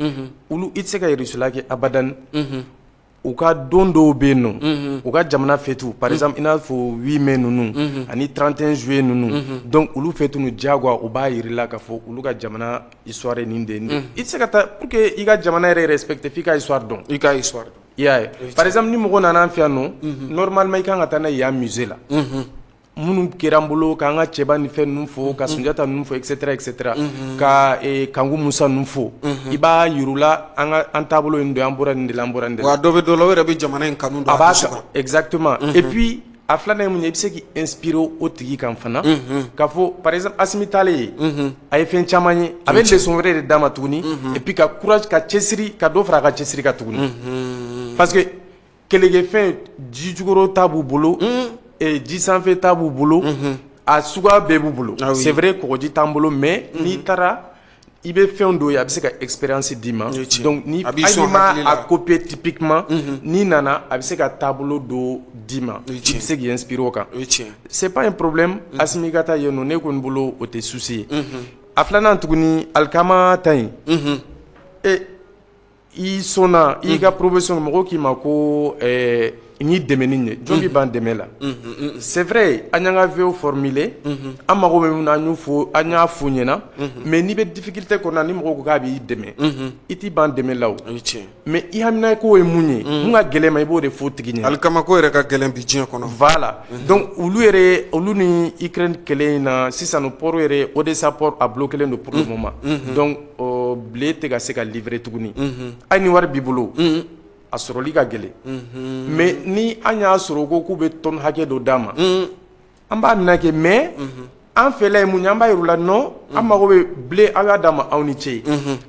Olu, i tɛ se ka Rusila kɛ abadan. U ka don dɔw bɛ yen nɔ, u ka jamana fêtew, par exemple i n'a fɔ 8 mai ninnu ani 31 juillet ninnu. Donc olu fête ninnu, diyagoya u b'a yir'i la k'a fɔ olu ka jamana histoire ye nin de ye. I tɛ se ka taa, pour que i ka jamana yɛrɛ respecter, f'i ka histoire dɔn. I ka histoire dɔn. I y'a ye, par exemple ni mɔgɔ nana an fɛ yan nɔ, normalement i kan ka taa n'a ye yan musée la, minnu kɛra an bolo k'an ka cɛba ni fɛn ninnu fo, ka Sunjata ninnu fo, et cetera, et cetera, ka Kanku Musa ninnu fo. I b'a yir'u la an ka an taabolo ye nin de ye, an bɔra nin de la, an bɔra nin de la. Wa dɔ bɛ dɔ la, o yɛrɛ bɛ jamana in kanu don a b'a dusu kan. Exactement. Et puis a filanan ye mun ye? I bɛ se k'i inspirer o tigi kan fana, k'a fɔ par exemple Asimi taalen ye, a ye fɛn caman ye, a bɛ leçon wɛrɛ de d'a ma tuguni, et puis ka courage, ka cɛsiri, ka dɔ fara a ka cɛsiri kan tuguni, parce que kɛlɛkɛfɛn, ji jukɔrɔ ta b'u bolo, ji sanfɛ ta b'u bolo, a suguya bɛɛ b'u bolo. C'est vrai, kɔgɔji t'an bolo, mais n'i taara, i bɛ fɛn dɔ ye, a bɛ se ka expérience d'i ma. Donc ni A b'i hali sɔn n'i ma hakili la. a copier typiquement, n'i nana, a bɛ se ka taabolo dɔ d'i ma, O ye i tiɲɛ. bɛ se k'i inspirer o kan. O ye tiɲɛ. C'est pas un problème Asimi ka taa yen nɔ, ne kɔni bolo o tɛ souci ye. A filanan tuguni, alikama ta in, e i sɔnna i ka proposition, mɔgɔw k'i ma ko n y'i dɛmɛ ni nin ye, jɔn b'i ban dɛmɛ la? C'est vrai, an y'an ka vœux formuler, an mago bɛ min na, an y'o fɔ, an y'a f'u ɲɛna. Mais n'i bɛ difficulté kɔnɔ, ni mɔgɔw ko k'a b'i dɛmɛ, i t'i ban dɛmɛ la o. O ye tiɲɛ. Mais i hamina ko ye mun ye, mun ka gɛlɛn ma, i b'o de f'o tigi ɲɛna. Alikama ko yɛrɛ ka gɛlɛn bi diɲɛ kɔnɔ. Voilà. Donc olu yɛrɛ, olu ni Ukraine kɛlɛ in na sisan, port yɛrɛ, Odessa port, a bloqué len don pour le moment. Donc blé tɛ ka se ka livrer tuguni. Hali ni wari b'i bolo, a sɔrɔli ka gɛlɛn. Mais ni an y'a sɔrɔ ko k'u bɛ tonne hakɛ dɔ d'a ma, an b'a minɛ kɛ. Mais an fɛla ye mun ye? An b'a yir'u la non, an mago bɛ blé, aw y'a d'a ma, aw ni ce,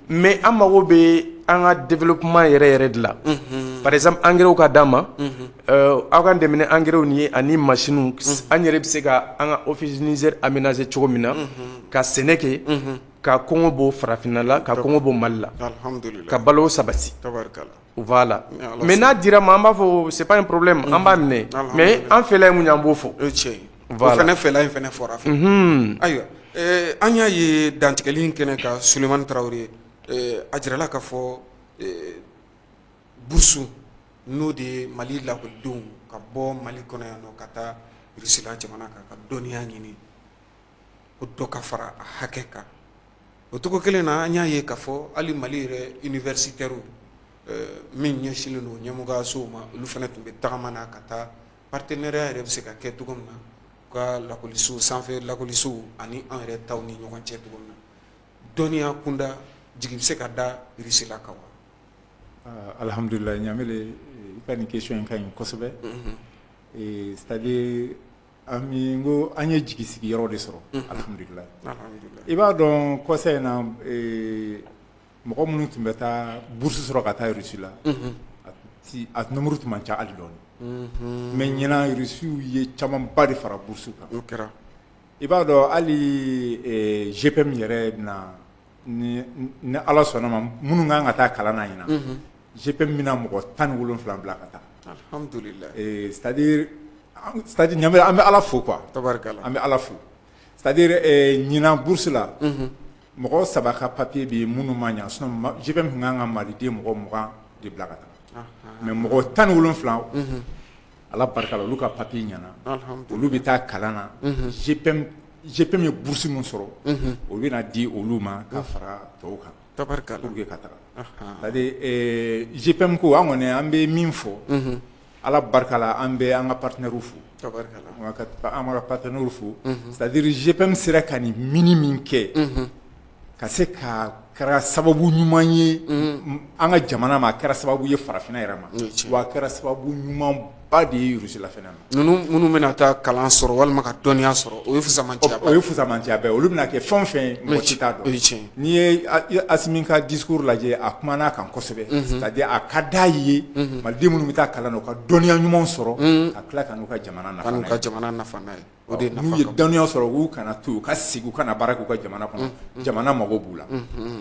mais an mago bɛ an ka développement yɛrɛ yɛrɛ de la. Par exemple engrais ka d'an ma, aw k'an dɛmɛ ni engrais nin ye ani machines, an yɛrɛ bɛ se ka an ka office Niger aménager cogo min na, ka sɛnɛ kɛ, ka kɔngɔ bɔ farafinna la, ka kɔngɔ bɔ Mali la, Alhamdulilayi. ka balo sabati. Tabarikala. Voilà. Ala. Mais n'a dira ma, an b'a fɔ c'est pas un problème, an b'a minɛ, mais an fɛla ye mun ye, an b'o fɔ. O ye tiɲɛ ye. O Voilà. fɛnɛ fɛla in fɛnɛ fɔra fɛnɛ. Ayiwa, an y'a ye dantigɛli in kɛnɛ kan, Sulemani Tarawele, a jirala k'a fɔ bourse, n'o de ye Mali lakɔlidenw ka bɔ Mali kɔnɔ yan nɔ ka taa Russie la jamana kan ka dɔnniya ɲini, ko dɔ ka fara a hakɛ kan. O cogo kelen na, an y'a ye k'a fɔ hali Mali yɛrɛ universitaire min ɲɛsinlen don ɲɛmɔgɔyasow ma, olu fana tun bɛ tagama na ka taa partenariat yɛrɛ bɛ se ka kɛ cogo min na u ka lakɔliso sanfɛ lakɔlisow ani an yɛrɛ taw ni ɲɔgɔn cɛ cogo min na. Dɔnniya kunda, jigi bɛ se ka da Russie la kan wa? Alhamdulilah, Ɲamele, i ka nin question in ka ɲi kosɛbɛ. C'est à dire, an n ko an ye jigi sigiyɔrɔ de sɔrɔ, alhamdulilah. I b'a dɔn, kɔsa in na, mɔgɔ minnu tun bɛ taa bourse sɔrɔ ka taa Russie la, a nombre tun man ca hali dɔɔni. Mais ɲinan, Russiw ye camanba de fara bourse kan. O kɛra. I b'a dɔn, hali GPM yɛrɛ bɛna, ni Ala sɔnna ma, minnu kan ka taa kalan na ɲinan, GPM bɛna mɔgɔ 17 bila ka taa. Alhamdulilah. C'est à dire Ɲamele, an bɛ Ala fo quoi. Tabarikala. An bɛ Ala fo. C'est à dire, ɲinan bourse la, mɔgɔ saba ka papier bɛ yen minnu ma ɲa. Sinon GPM tun kan ka maliden mɔgɔ 20 de bila ka taa, mais mɔgɔ 17, Ala barika la, olu ka papier ɲɛna, olu bɛ taa kalan na. GPM ye bourse min sɔrɔ, o bɛna di olu ma ka fara tɔw kan. Tabarikala. Pour que ka taga. C'est à dire, GPM ko, an kɔni an bɛ min fɔ, Ala barika la, an bɛ an ka partenaires fo. Tabarikala. An ka partenaires fo. C'est à dire, GPM sera ka nin mini min kɛ, ka se ka kɛra sababu ɲuman ye an ka jamana ma, a kɛra sababu ye farafinna yɛrɛ ma, wa a kɛra sababu ɲumanba de ye Russie la fɛnɛ ma. Ninnu minnu bɛna taa kalan sɔrɔ walima ka dɔnniya sɔrɔ, o ye fisamantiya ba ye. O ye fisamantiya ba ye. Olu bɛna kɛ fɛn o fɛn ye, mɔgɔ si t'a dɔn. O ye tiɲɛ. N'i ye Asimi ka discours lajɛ, a kumana a kan kosɛbɛ. C'est à dire, a ka d'a ye maliden minnu bɛ taa kalan na, u ka dɔnniya ɲumanw sɔrɔ ka tila ka n'u ka jamana nafa Ka n'a n'u ye. ka jamana nafa n'a ye, o de nafa. N'u ye dɔnniya sɔrɔ, u kana to yen, u ka segin, u kana baara kɛ u ka jamana kɔnɔ, jamana mago b'u la.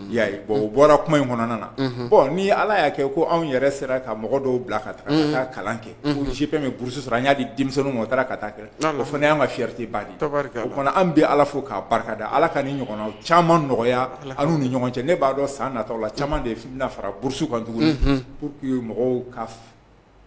I y'a ye, bon, o bɔra kuma in kɔnɔna na. Bon, ni Ala y'a kɛ ko anw yɛrɛ sera ka mɔgɔ dɔw bila ka taga ka taa kalan kɛ, ko GPM ye bourse sɔrɔ, an y'a di denmisɛnninw ma, u taara ka taa kɛ, o fana y'an ka fierté ba de ye. O fana, an bɛ Ala fo k'a barikada. Ala ka ni ɲɔgɔnna caman nɔgɔya an n'u ni ɲɔgɔn cɛ. Ne b'a dɔn, san nataw la, caman de bɛna fara bourse kan tuguni, pour que mɔgɔw ka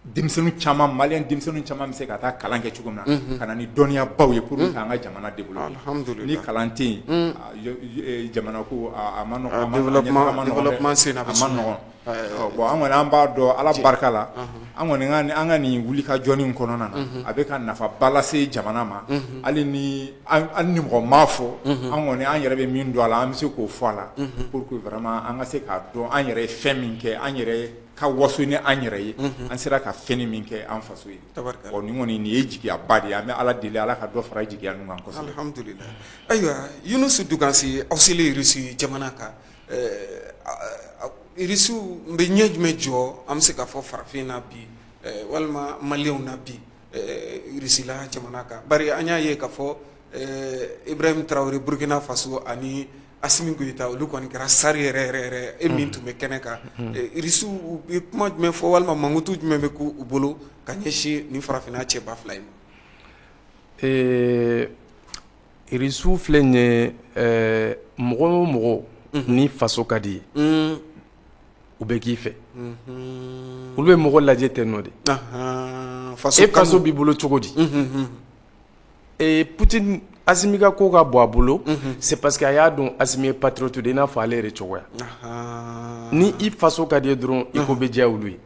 denmisɛnnin caman, malien denmisɛnnin caman bɛ se ka taa kalan kɛ cogo min na, ka na ni dɔnniyabaw ye pour que k'an ka jamana développer. Ni kalan tɛ yen, jamana ko a ma nɔgɔn. Développement sen a ma nɔgɔn. Bon, an kɔni an b'a dɔn, Ala barika la, an kɔni an ka nin wulikajɔ in kɔnɔna na, a bɛ ka nafaba lase jamana ma. Hali ni mɔgɔ m'a fɔ, an kɔni an yɛrɛ bɛ min dɔn a la, an bɛ se k'o fɔ a la, pour que vraiment an ka se k'a dɔn an yɛrɛ ye fɛn min kɛ, an yɛrɛ ka waso ni an yɛrɛ ye, an sera ka fɛn min kɛ an faso ye. Bon, nin kɔni, nin ye jigiyaba de ye. An bɛ Ala deli, Ala ka dɔ fara jigiya ninnu kan kosɛbɛ. Alhamdulilah. Ayiwa, Yunusu Dugansi, aw selen Russie jamana kan, Russiw bɛ ɲɛ jumɛn jɔ, an bɛ se k'a fɔ farafin na bi walima maliyɛnw na bi Russie la jamana kan? Bari an y'a ye k'a fɔ Ibrahim Traoré Burkina Faso ani Asimi Goïta, olu kɔni kɛra sari yɛrɛ yɛrɛ yɛrɛ. E min tun bɛ kɛnɛ kan, Russiw bɛ kuma jumɛn fɔ walima mankutu jumɛn bɛ k'u bolo ka ɲɛsin nin farafinna cɛba fila in ma? Russiw filɛ nin ye, mɔgɔ o mɔgɔ ni faso ka di ye, u bɛ k'i fɛ. Olu bɛ mɔgɔ lajɛ ten nɔ de. E faso b'i bolo cogo di? Poutine, Asimi ka ko ka bɔ a bolo, c'est parce que a y'a dɔn Asimi ye patriote de, i n'a fɔ ale yɛrɛ cogoya. Ni i faso ka di ye dɔrɔn, i ko bɛ diya olu ye.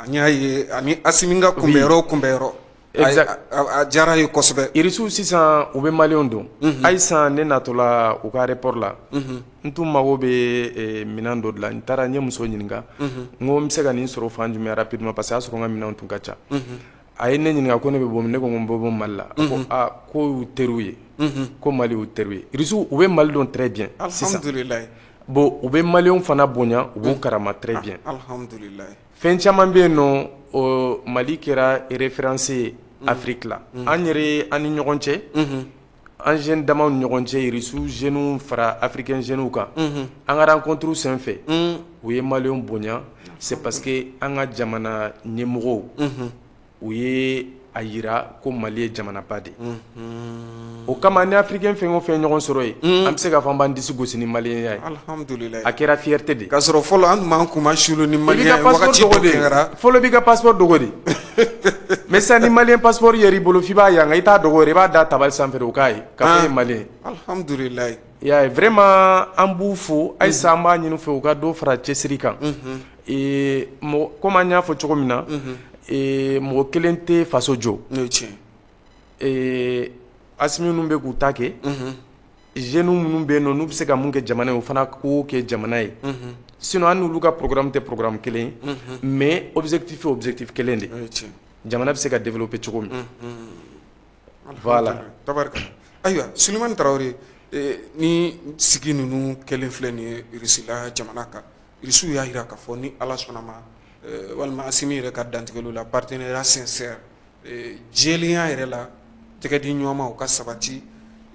N y'a ye ani Asimi ka kunbɛyɔrɔ kunbɛyɔrɔ. Exact. A diyara ye kosɛbɛ. Irisiw sisan, u bɛ maliyɛnw dɔn. Hali ne natɔla u ka aéroport la, n tun mago bɛ minɛn dɔ de la. N taara, n ye muso ɲininka, n ko n bɛ se ka nin sɔrɔ fan jumɛn rapidement? Parce que a y'a sɔrɔ n ka minɛnw tun ka ca. A ye ne ɲininka ko ne bɛ bɔ min? Ne ko n bɛ bɔ Mali la. A ko aa, ko y'u teriw ye, ko Mali y'u teriw ye. Irisiw, u bɛ Mali dɔn très bien sisan. Bon, u bɛ maliyɛnw fana bonya, u b'u karama très bien. Alhamdulilayi. Fɛn caman bɛ yen nɔ, Mali kɛra référence ye Afrique la. An yɛrɛ, an ni ɲɔgɔn cɛ, an jeune damaw ni ɲɔgɔn cɛ, Irisiw jeunes fara africain jeunes kan, an ka rencontre senfɛ, u ye maliyɛnw bonya. C'est parce que an ka jamana ɲɛmɔgɔw, u ye a yira ko Mali ye jamanaba de ye. O kama, ni africain fɛn o fɛn ɲɔgɔn sɔrɔ yen, an bɛ se k'a fɔ an b'an disi gosi ni maliyɛnya ye. Alhamdulilayi. A kɛra fierté de ye. K'a sɔrɔ fɔlɔ, an tun b'an kunma sulu ni I b'i maliyɛn ka ye passeport wagati dogo dɔ de. kɛra. Fɔlɔ, i b'i ka passeport dogo de. Mais sisan ni malien passeport yɛrɛ i bolo, f'i b'a yanga, i t'a dogo yɛrɛ, i b'a da tabali sanfɛ de, o k'a ye k'a fɔ e ye malien. Alhamdulilayi. I y'a ye, vraiment an b'u fo. Halisa an b'a ɲini u fɛ, u ka dɔ fara cɛsiri kan. Mɔgɔ komi an y'a fɔ cogo min na, mɔgɔ kelen tɛ faso jɔ. N'o ye tiɲɛ ye. Asimi ninnu bɛ k'u ta kɛ, jeunes minnu bɛ yen nɔ, n'u bɛ se ka mun kɛ jamana ye, o fana k'o kɛ jamana ye. Sinon an n'olu ka programme tɛ programme kelen ye, mais objectif ye objectif kelen de ye. O ye tiɲɛ. Jamana bɛ se ka développer cogo min. Voilà. Tabarikala. Ayiwa, Sulemani Tarawele, ni sigi ninnu kɛlen filɛ nin ye Irisila jamana kan, Irisiw y'a jira k'a fɔ ni Ala sɔnna ma, walima Asimi yɛrɛ ka dantigɛliw la, partenariat sincère, jɛlenya yɛrɛ la, tɛgɛ di ɲɔgɔn ma, o ka sabati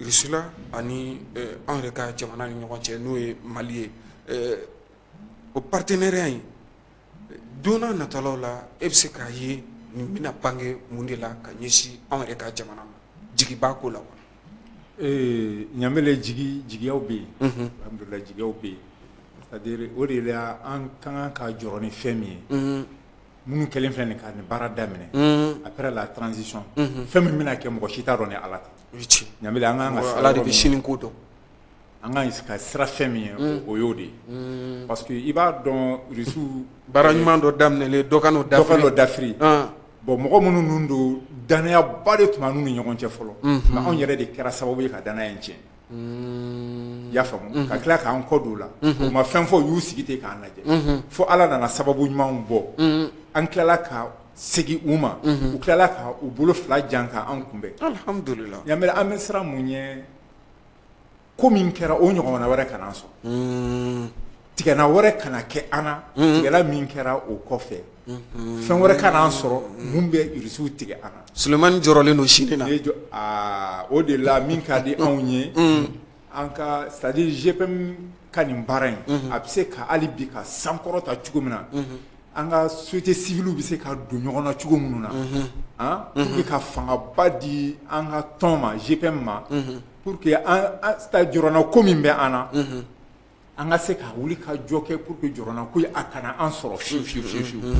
Irisila ani anw yɛrɛ ka jamana ni ɲɔgɔn cɛ, n'o ye Mali ye. O partenariat in, don n'a nataw la, e bɛ se k'a ye nin bɛna bange mun de la ka ɲɛsin anw yɛrɛ ka jamana ma? Jigi b'a ko la wa? Ɲamele, jigiyaw bɛ yen, alhamdulilayi, jigiyaw bɛ yen. C'est à dire, o de la an ka kan ka jɔrɔ ni fɛn min ye, minnu kɛlen filɛ nin ka nin baara daminɛ après la transition, fɛn min bɛna kɛ, mɔgɔ si t'a dɔn ni Ala tɛ. O ye tiɲɛ. Ɲamele, an kan ka Ala de bɛ sini ko dɔn. An kan ka sira fɛn min ye, o y'o de ye, parce que i b'a dɔn, Rusiw Baara ɲuman dɔ daminɛlen, dɔ ka n'o dɔ ka n'o dafiri. Dafiri. Bon, mɔgɔ minnu ninnu don, danayaba de tun b'an n'u ni ɲɔgɔn cɛ fɔlɔ, mais anw yɛrɛ de kɛra sababu ye ka danaya in tiɲɛ. I y'a faamu, ka tila k'an kɔ don o la, u ma fɛn fɔ, u y'u sigi ten k'an lajɛ, fo Ala nana sababu ɲumanw bɔ, an tilala ka segin u ma, u tilala ka u bolo fila jan k'an kunbɛn. Alhamdulilah. Yamɛlɛ, an bɛ siran mun ɲɛ? Ko min kɛra, o ɲɔgɔnna wɛrɛ kana sɔrɔ, tigɛna wɛrɛ kana kɛ an na, tigɛla min kɛra o kɔfɛ, fɛn wɛrɛ kana an sɔrɔ mun bɛ Irisiw tigɛ an na. Sulemani jɔrɔlen don sini na. Ne jɔ aa, o de la min ka di anw ye, an ka, c'est à dire GPM ka nin baara in, a bɛ se ka hali bi ka sankɔrɔta cogo min na, an ka société civile bɛ se ka don ɲɔgɔn na cogo minnu na, han, pour que ka fangaba di an ka tɔn ma, GPM ma, pour que an, c'est à dire jɔrɔna ko min bɛ an na, an ka se ka wuli ka jɔ kɛ pour que jɔrɔna ko a kana an sɔrɔ fiyewu fiyewu fiyewu fiyewu.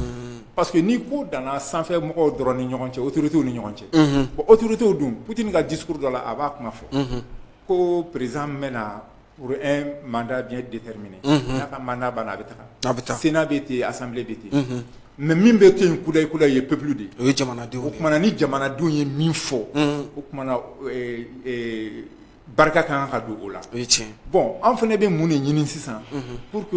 Parce que ni ko danna sanfɛ mɔgɔw dɔrɔn ni ɲɔgɔn cɛ, autorités ni ɲɔgɔn cɛ, bon, autorités dun, Poutine ka discours dɔ la, a b'a kuma fɔ ko président bɛna pour un mandat bien déterminé, n'a ka mandat banna, a bɛ taga. A bɛ taa. Sénat bɛ ten, assemblée bɛ ten, mais min bɛ to yen kudayi kudayi ye peuple de ye. O ye jamanadenw O de ye. Kumana, ni jamanadenw ye min fɔ, o kumana barika ka kan ka don o la. O ye tiɲɛ. Bon, an fana bɛ mun de ɲini sisan pour que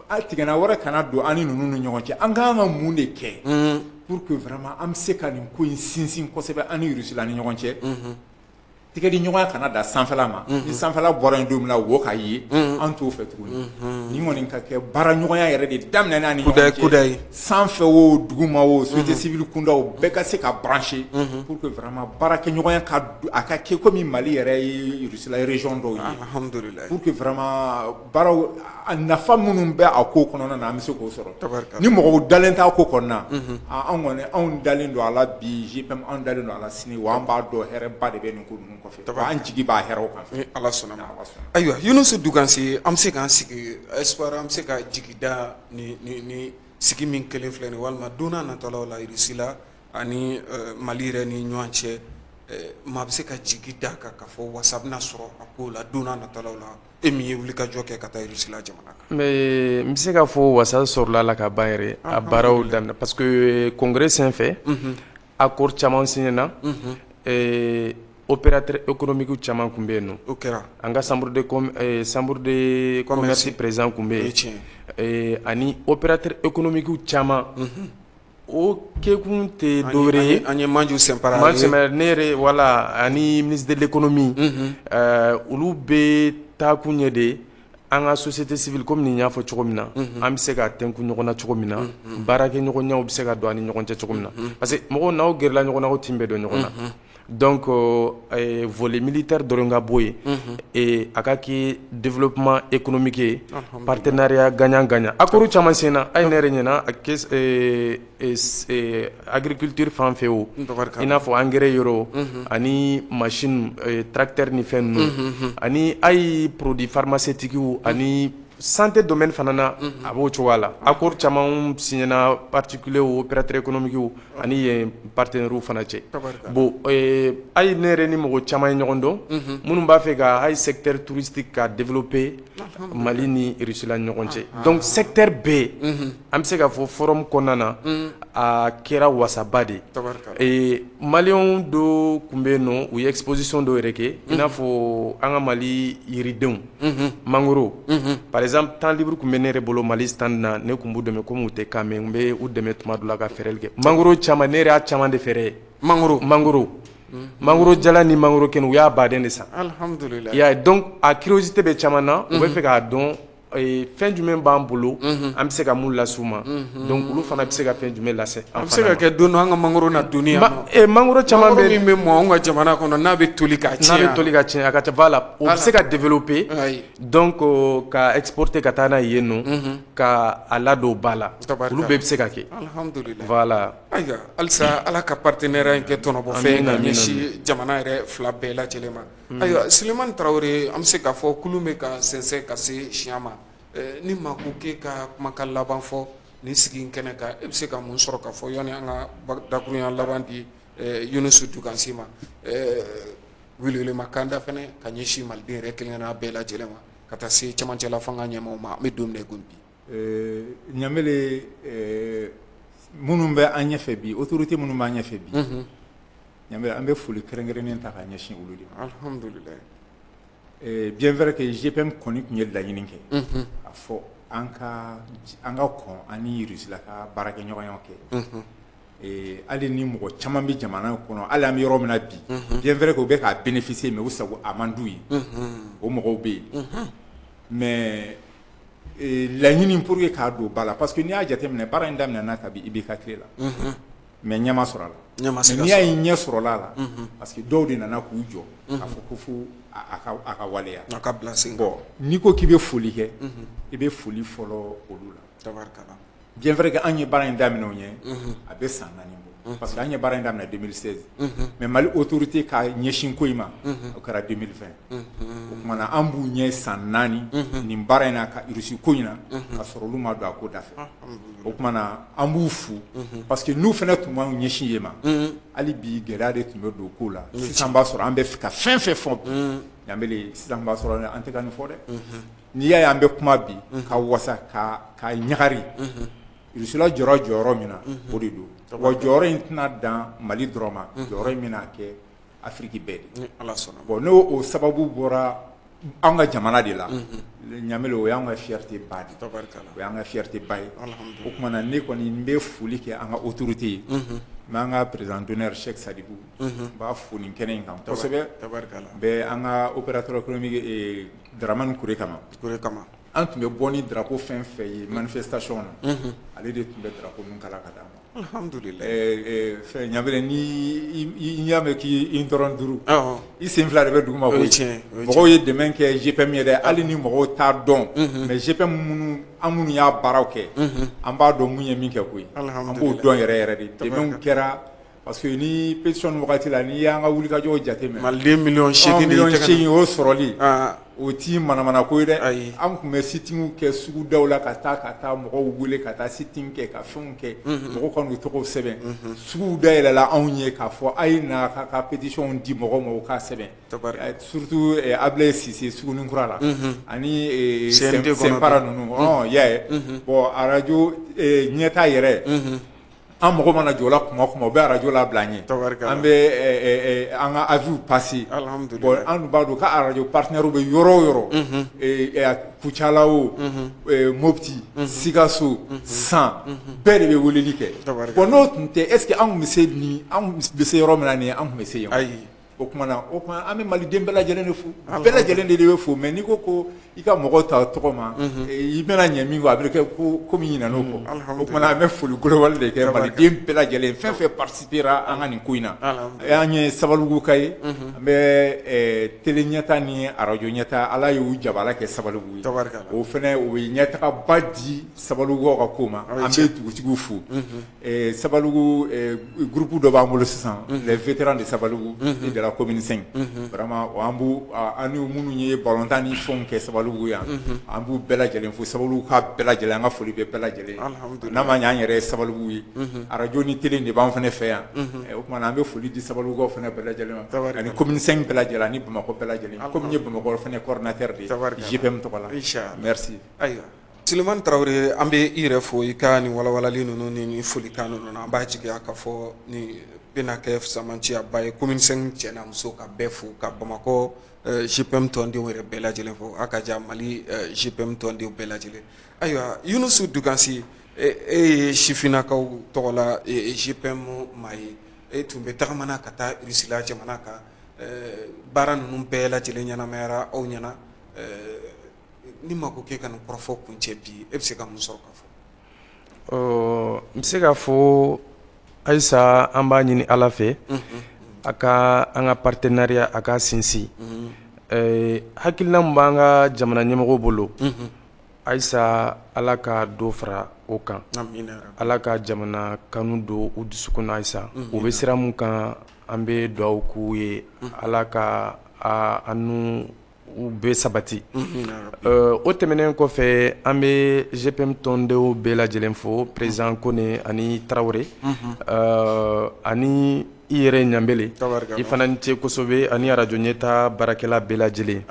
a tigɛna wɛrɛ kana don an ni ninnu ni ɲɔgɔn cɛ? An ka kan ka mun de kɛ pour que vraiment an bɛ se ka nin ko in sinsin kosɛbɛ an ni Russie la ni ɲɔgɔn cɛ? Tigɛ di ɲɔgɔnya kana da sanfɛla ma. Ni sanfɛla bɔra yen don min na, wo ka ye, an t'o fɛ tuguni. Nin kɔni ka kɛ baara ɲɔgɔnya yɛrɛ de daminɛ n'a ni ɲɔgɔn Kudayi cɛ. Kudayi. Sanfɛ o, duguma o, société civile kundaw bɛɛ ka se ka brancher pour que vraiment baarakɛɲɔgɔnya ka a ka kɛ komi Mali yɛrɛ ye Russie la région dɔw ye, Alhamdulilayi. pour que vraiment baaraw a nafa minnu bɛ a ko kɔnɔna na, an bɛ se k'o sɔrɔ. Tabarikala. Ni mɔgɔw dalen t'a ko kɔnɔna, anw kɔni, anw dalen don a la bi, GPM, anw dalen don a la sini, wa an b'a dɔn hɛrɛba de bɛ nin ko ninnu kɔfɛ, wa an jigi b'a hɛrɛw kan. Ni Ala sɔnna ma. Ala sɔnna. Ayiwa, Yunusu Dukanse, an bɛ se k'an sigi espoir, an bɛ se ka jigi da ni sigi min kelen filɛ nin ye, walima don n'a nataw la, Irisi la ani Mali yɛrɛ ni ɲɔgɔn cɛ, maa bɛ se ka jigi da kan k'a fɔ wasa bɛna sɔrɔ a ko la don n'a nataw la, e min ye wulikajɔ kɛ ka taa Irisi la jamana kan? Mais n bɛ se k'a fɔ wasa sɔrɔla la ka ban yɛrɛ, a baaraw daminɛ, parce que congrès senfɛ, accord caman signé na, opérateur économique caman tun bɛ yen nɔ. O kɛra. An ka chambre de commerce président tun bɛ O ye yen. Tiɲɛ. Ani opérateur économique caman, o kɛkun tɛ dɔwɛrɛ ye. An ye Manju Sɛnpara Maa ye. sɛmɛ ne yɛrɛ, voilà, ani ministre de l'économie, olu bɛ taakun ye de an ka société civile, komi nin y'a fɔ cogo min na, an bɛ se ka tɛnku ɲɔgɔn na cogo min na, baarakɛɲɔgɔnyaw bɛ se ka don an ni ɲɔgɔn cɛ cogo min na, parce que mɔgɔw n'aw gɛrɛla ɲɔgɔn na, aw tin bɛ don ɲɔgɔn na. Donc volet militaire dɔrɔn ka bɔ yen, a ka kɛ développement économique ye, partenariat gagnant gagnant. Accord caman sen na, hali ne yɛrɛ ɲɛna a kɛ agriculture fan fɛ o, Tabarikala. I n'a fɔ engrais yɔrɔ ani machine, tracteur ni fɛn ninnu, ani hali produit pharmaceutique ani Santé domaine fana na, a b'o cogoya la. Accord caman signéna, particulier, opérateur économique ani yen partenaires fana cɛ. Bon, hali ne yɛrɛ ni mɔgɔ caman ye ɲɔgɔn dɔn minnu b'a fɛ ka hali secteur touristique ka développer Mali ni Russie la ɲɔgɔn cɛ. Donc secteur bɛɛ, an bɛ se k'a fɔ forum kɔnɔna na, a kɛra wasaba de ye. Maliyɛnw dɔw tun bɛ yen nɔ, u ye exposition dɔw yɛrɛ kɛ, i n'a fɔ an ka Mali yiridenw, mangoro par exemple. Temps libre tun bɛ ne yɛrɛ bolo Mali stand na, ne tun b'u dɛmɛ. Komi u tɛ kan mɛn, n bɛ u dɛmɛ tuma dɔ la ka fɛɛrɛli kɛ. Mangoro caman, ne yɛrɛ y'a caman de fɛɛrɛ ye. Mangoro? Mangoro jala ni mangoro kɛnɛ, u y'a baden de san. Alhamdulillah. I y'a ye, donc a curiosité bɛ caman na, u bɛ fɛ k'a dɔn fɛn jumɛn b'an bolo, an bɛ se ka mun lase u ma. Donc olu fana bɛ se ka fɛn jumɛn lase an. A bɛ se ka kɛ don dɔ an ka mangoro na donni yan nɔ. Mangoro caman bɛ min bɛ mɔn anw ka jamana kɔnɔ, n'a bɛ toli ka tiɲɛ. N'a bɛ toli ka tiɲɛ, a ka ca, voilà, o bɛ se ka développer, donc ka exporter ka taa n'a ye yen nɔ, ka a ladon ba la. Olu bɛɛ bɛ se ka kɛ. Alhamdulillah. Voilà. Ayiwa, halisa Ala ka partenariat in kɛ tɔnɔbɔfɛn ye ka ɲɛsin jamana yɛrɛ fila bɛɛ lajɛlen ma. Ayiwa, Sulemani Tarawele, an bɛ se k'a fɔ kulu bɛ ka sɛnsɛn ka se siɲɛ ma. Ni maa ko k'e ka kumakan laban fɔ nin sigi in kɛnɛ kan, e bɛ se ka mun sɔrɔ ka fɔ yanni an ka dakurunya laban di Yunusu Dukansi ma? Welewelema kan da fɛnɛ ka ɲɛsin maliden yɛrɛ kelen kelenna bɛɛ lajɛlen ma, ka taa se cɛmancɛla fanga ɲɛmaaw ma, an bɛ don min na i komi bi. Ɲamele, minnu bɛ an ɲɛfɛ bi, autorité minnu b'an ɲɛfɛ bi, Ɲamele, an bɛ foli kɛrɛnkɛrɛnnen ta ka ɲɛsin olu de ma. Alhamdulillah. Bien vrai que GPM kɔni tun ye laɲini kɛ a fɔ an ka kɔn ani Russie la ka baarakɛɲɔgɔnya kɛ. Hali ni mɔgɔ caman bɛ jamana kɔnɔ, hali an bɛ yɔrɔ min na bi, bien vrai que u bɛ k'a bénéficier, mais u sago a man d'u ye, o mɔgɔw bɛ yen. Mais laɲini pour que k'a don ba la, parce que n'i y'a jateminɛ, baara in daminɛna kabi IBK tile la, mais ɲɛ ma sɔrɔ a la. N'i y'a ye ɲɛ sɔrɔla a la, parce que dɔw de nana k'u jɔ k'a fɔ ko fo a ka waleya, a ka bila sen. Bon, n'i ko k'i bɛ foli kɛ, i bɛ foli fɔlɔ olu la. Bien vrai que an ye baara in daminɛ o ɲɛ, a bɛ san 4 bɔ, parce que an ye baara in daminɛ 2016, mais Mali autorité ka ɲɛsin ko in ma, o kɛra 2020. O tuma na, an b'u ɲɛ san 4 nin baara in na, ka Russie ko in na, ka sɔrɔ olu ma don a ko da fɛ. O tuma na, an b'u fo, parce que n'u fana tun m'an ɲɛsin yen ma, hali bi gɛlɛya de tun bɛ don ko la. Sisan b'a sɔrɔ an bɛ ka fɛn fɛn fɔ bi, Ɲamele, sisan b'a sɔrɔ an tɛ ka nin fɔ dɛ. N'i y'a ye an bɛ kuma bi ka wasa ka ɲagari, Russie la jɔyɔrɔ jɔyɔrɔ min na, o de don. Wa jɔyɔrɔ in tɛna dan Mali dɔrɔn ma, jɔyɔrɔ in bɛna kɛ Afiriki bɛɛ de. Bon, n'o o sababu bɔra an ka jamana de la, Ɲamele, o y'an ka fierté ba de, o y'an ka fierté ba ye. O tuma na, ne kɔni n bɛ foli kɛ an ka autorité ye, n b'an ka président d'honneur Cheikh Sadibou, n b'a fo nin kɛnɛ in kan kosɛbɛ. N bɛ an ka opérateur économique Dramane Kure kama. An tun bɛ bɔ ni drapeau fɛn fɛn ye manifestation na, ale de tun bɛ drapeau ninnu kala ka d'an ma. Alhamdulillah. Fɛn, Ɲamele, ni i y'a mɛn k'i dɔrɔn duuru, i sen fila de bɛ dugu ma koyi. Mɔgɔw ye dɛmɛ kɛ GPM ye dɛ, hali ni mɔgɔw t'a dɔn, mais GPM minnu, an minnu y'a baaraw kɛ, an b'a dɔn mun ye min kɛ koyi, an b'o dɔn yɛrɛ yɛrɛ de. Dɛmɛw kɛra, parce que ni pétition wagati la, n'i y'an ka wulikajɔw jateminɛ, maliden miliyɔn 8 miliyɔn 8 o sɔrɔli, o ti manamana ko ye dɛ. An tun bɛ sitting kɛ sugudaw la, ka taa mɔgɔw wele ka taa sitting kɛ, ka fɛnw kɛ, mɔgɔw ka n'u tɔgɔw sɛbɛn. Suguw dayɛlɛla anw ye k'a fɔ a ye na ka pétition di mɔgɔw ma, u k'a sɛbɛn, surtout Ablaye Cissé Sugunikura la ani Sɛnpara ninnu. I y'a ye, bon, arajo ɲɛta yɛrɛ, an mɔgɔ mana jɔ la kuma o kuma, u bɛ arajo labila an ye, an bɛ an ka avis passer. Bon, an dun b'a dɔn ko arajo partenaire bɛ yɔrɔ o yɔrɔ, Kucala o, Mopti, Sikaso, San, bɛɛ de bɛ weleli kɛ. Bon, n'o tun tɛ, est ce que an tun bɛ se nin, an bɛ se yɔrɔ min na nin ye, an tun bɛ se yen? O tuma na, an bɛ maliden bɛɛ lajɛlen de fo, bɛɛ lajɛlen de bɛ fo. Mais n'i ko ko i ka mɔgɔw ta tɔgɔ ma, i bɛna ɲɛ min kɔ, a bɛ kɛ ko komi ɲinɛn'o kɔ. O tuma na, an bɛ foli global de kɛ maliden bɛɛ lajɛlen, fɛn fɛn participera an ka nin ko in na. An ye Sabalibugu ka ye, an bɛ télé ɲɛta ni arajo ɲɛta, Ala y'u jabala kɛ Sabalibugu ye, o fɛnɛ o ye ɲɛtagaba di Sabalibugukaw ka ko ma. An bɛ dugutigiw fo. Sabalibugu groupe dɔ b'an bolo sisan, les vétérans de Sabalibugu et de la commune 5, vraiment an b'u, an ni minnu ye balontan ni fɛnw kɛ Sabalibugu. Sabalibugu yan, an b'u bɛɛ lajɛlen fo. Sabalibugu ka bɛɛ lajɛlen, an ka foli bɛ bɛɛ lajɛlen. N'a ma ɲɛ an yɛrɛ ye Sabalibugu ye, arajo ni télé de b'an fana fɛ yan. O tuma na an bɛ foli di Sabalibugukaw fana bɛɛ lajɛlen ma, ani commune 5 bɛɛ lajɛlen ani Bamakɔ bɛɛ lajɛlen. Komi n ye Bamakɔ fana coordinateur de ye GPM tɔgɔ la. Merci. Ayiwa, Sulemani Tarawele, an bɛ i yɛrɛ fo i ka nin walawalali ninnu ni folikan ninnu na. An b'a jigiya k'a fɔ nin bɛna kɛ samanciyaba ye. Commune 5 cɛ n'a muso ka bɛɛ fo, ka Bamakɔ GPM tɔndenw yɛrɛ bɛɛ lajɛlen fo, a ka ja Mali GPM tɔndenw bɛɛ lajɛlen. Ayiwa, Yunusu Dukansi, e ye sifinnakaw tɔgɔ la GPM maa ye, e tun bɛ tagamana ka taa Russie jamana kan, baara ninnu bɛɛ lajɛlen ɲɛnamayara aw ɲɛna. Ni ma ko k'e ka nin kɔrɔfɔ kun cɛ bi, e bɛ se ka mun sɔrɔ ka fɔ? N bɛ se k'a fɔ halisa an b'a ɲini Ala fɛ a ka an ka partenariat a ka sinsin. Hakilina min b'an ka jamana ɲɛmɔgɔw bolo, halisa Ala ka dɔ fara o kan, Ala ka jamana kanu don u dusukun na halisa. U bɛ sira mun kan, an bɛ dugawu k'u ye, Ala ka an n'u u bɛ sabati. O tɛmɛnen kɔfɛ, an bɛ GPM tɔndenw bɛɛ lajɛlen fo, président Kone ani Tarawele ani i yɛrɛ Ɲanbele, i fana ni ce kosɛbɛ, ani arajo ɲɛta baarakɛla bɛɛ lajɛlen.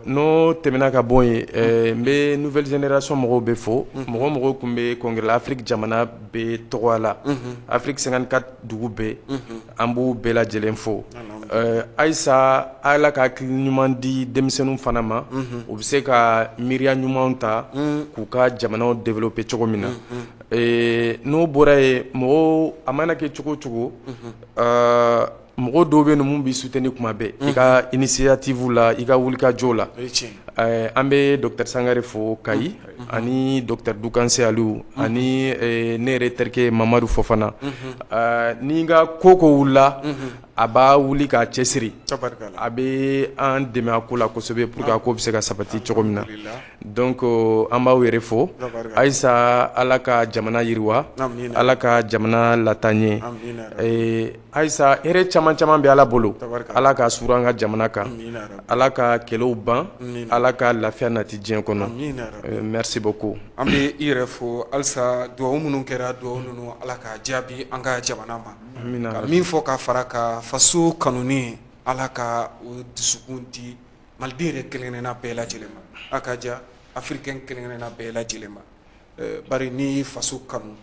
N'o tɛmɛna ka bɔ yen, n bɛ nouvelle génération mɔgɔw bɛ fo, mɔgɔ mɔgɔw tun bɛ congrès la Afrique jamana bɛɛ tɔgɔ la, Afrique 54 dugu bɛɛ, an b'u bɛɛ lajɛlen fo. Ayisa, Ala ka hakili ɲuman di denmisɛnninw fana ma, u bɛ se ka miiriya ɲumanw ta k'u ka jamanaw développer cogo min na. N'o bɔra yen, mɔgɔw a mana kɛ cogo o cogo, mɔgɔ dɔw bɛ yen mun b'i soutenir kuma bɛɛ i ka initiative la, i ka wulikajɔ la. An bɛ docteur Sangare fo Kayi, ani docteur Dukanse Aliyu, ani ne yɛrɛ terikɛ Mamadu Fofana. Ni n ka ko ko wulila, a b'a wuli k'a cɛsiri, a bɛ an dɛmɛ a ko la kosɛbɛ pour que a ko bɛ se ka sabati cogo min na. Donc an b'aw yɛrɛ fo halisa, Ala ka jamana yiriwa, Ala ka jamana lataaɲɛ. Halisa hɛrɛ caman caman bɛ Ala bolo, Ala ka suuru an ka jamana kan, Ala ka kɛlɛw ban, Ala ka lafiya nati diɲɛ kɔnɔ. Merci beaucoup. An bɛ i yɛrɛ fo halisa, dugawu minnu kɛra, dugawu ninnu Ala ka jaabi an ka jamana ma. Ka min fɔ ka fara ka faso kanuni, Ala ka o dusukun di maliden yɛrɛ kelen-kelenna bɛɛ lajɛlen ma, a ka ja africain kelen-kelenna bɛɛ lajɛlen ma. Bari n'i y'i faso kanu,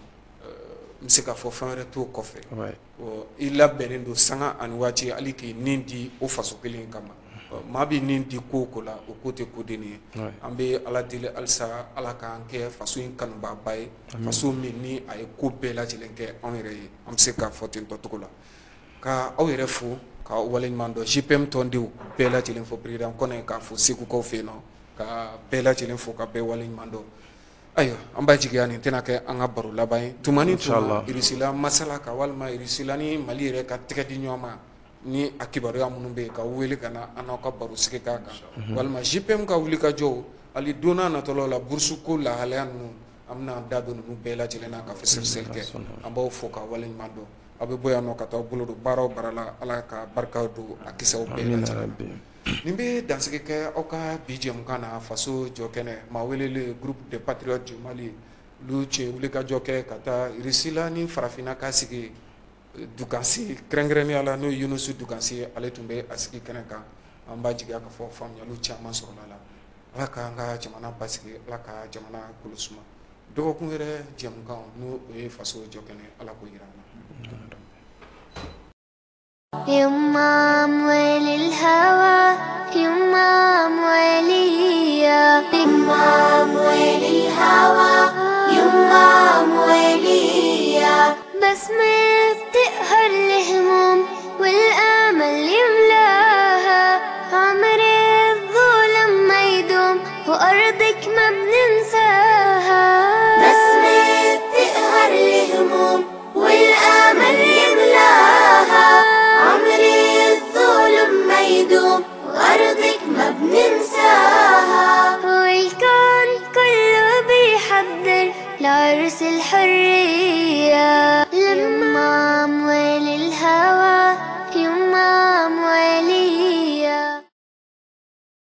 n bɛ se k'a fɔ fɛn wɛrɛ t'o kɔfɛ. I labɛnnen don sanga ani waati hali k'i nin di o faso kelen kama. Maa bɛ nin di ko o ko la, o ko tɛ kodenni ye. An bɛ Ala deli halisa, Ala k'an kɛ faso in kanubaaba ye, faso min ni a ye ko bɛɛ lajɛlen kɛ anw yɛrɛ ye, an bɛ se k'a fɔ ten tɔ cogo la. Ka aw yɛrɛ fo ka waleɲuman dɔn, GPM tɔndenw bɛɛ lajɛlen fo, président Kɔnɛ k'a fo Segukaw fɛ yen nɔ, ka bɛɛ lajɛlen fo ka bɛɛ waleɲuman dɔn. Ayiwa, an b'a jigiya nin tɛna kɛ an ka baro laban ye. Tuma ni tuma, Irisila masala ka walima Irisila ni Mali yɛrɛ ka tɛgɛ di ɲɔgɔn ma ni a kibaruya minnu bɛ yen, ka wele ka na an n'aw ka baro sigi k'a kan, walima GPM ka wulikajɔw, hali don n'a natɔlaw la, bourse ko lahalaya ninnu, an bɛna da don ninnu bɛɛ lajɛlen na ka fɛsɛfɛsɛli kɛ. An b'aw fo ka waleɲuman dɔn. Aw bɛ bɔ yan nɔ ka taa bolo don baara o baara la, Ala ka barika don a kisɛw bɛɛ lajɛlen. Nin bɛ dansigi kɛ aw ka bi jɛmukan na, faso jɔ kɛnɛ. Maa welelen, groupe des patriotes du Mali, olu tun ye wulikajɔ kɛ ka taa Russie ni farafinna ka sigi Dukansi kɛrɛnkɛrɛnnenya la, n'o ye Yunusu Dukansi ye, ale tun bɛ a sigi kɛnɛ kan. An b'a jigiya k'a fɔ faamuyaliw caman sɔrɔla la. Ala k'an ka jamana basigi, Ala ka jamana kolo suma. Dɔgɔkun wɛrɛ jɛmukan, n'o o ye faso jɔ kɛnɛ, Ala k'o yira an na. يما أموال الهوى، يما أموالية، يما أموال الهوى، يما أموالية، بسمة بتقهر الهموم.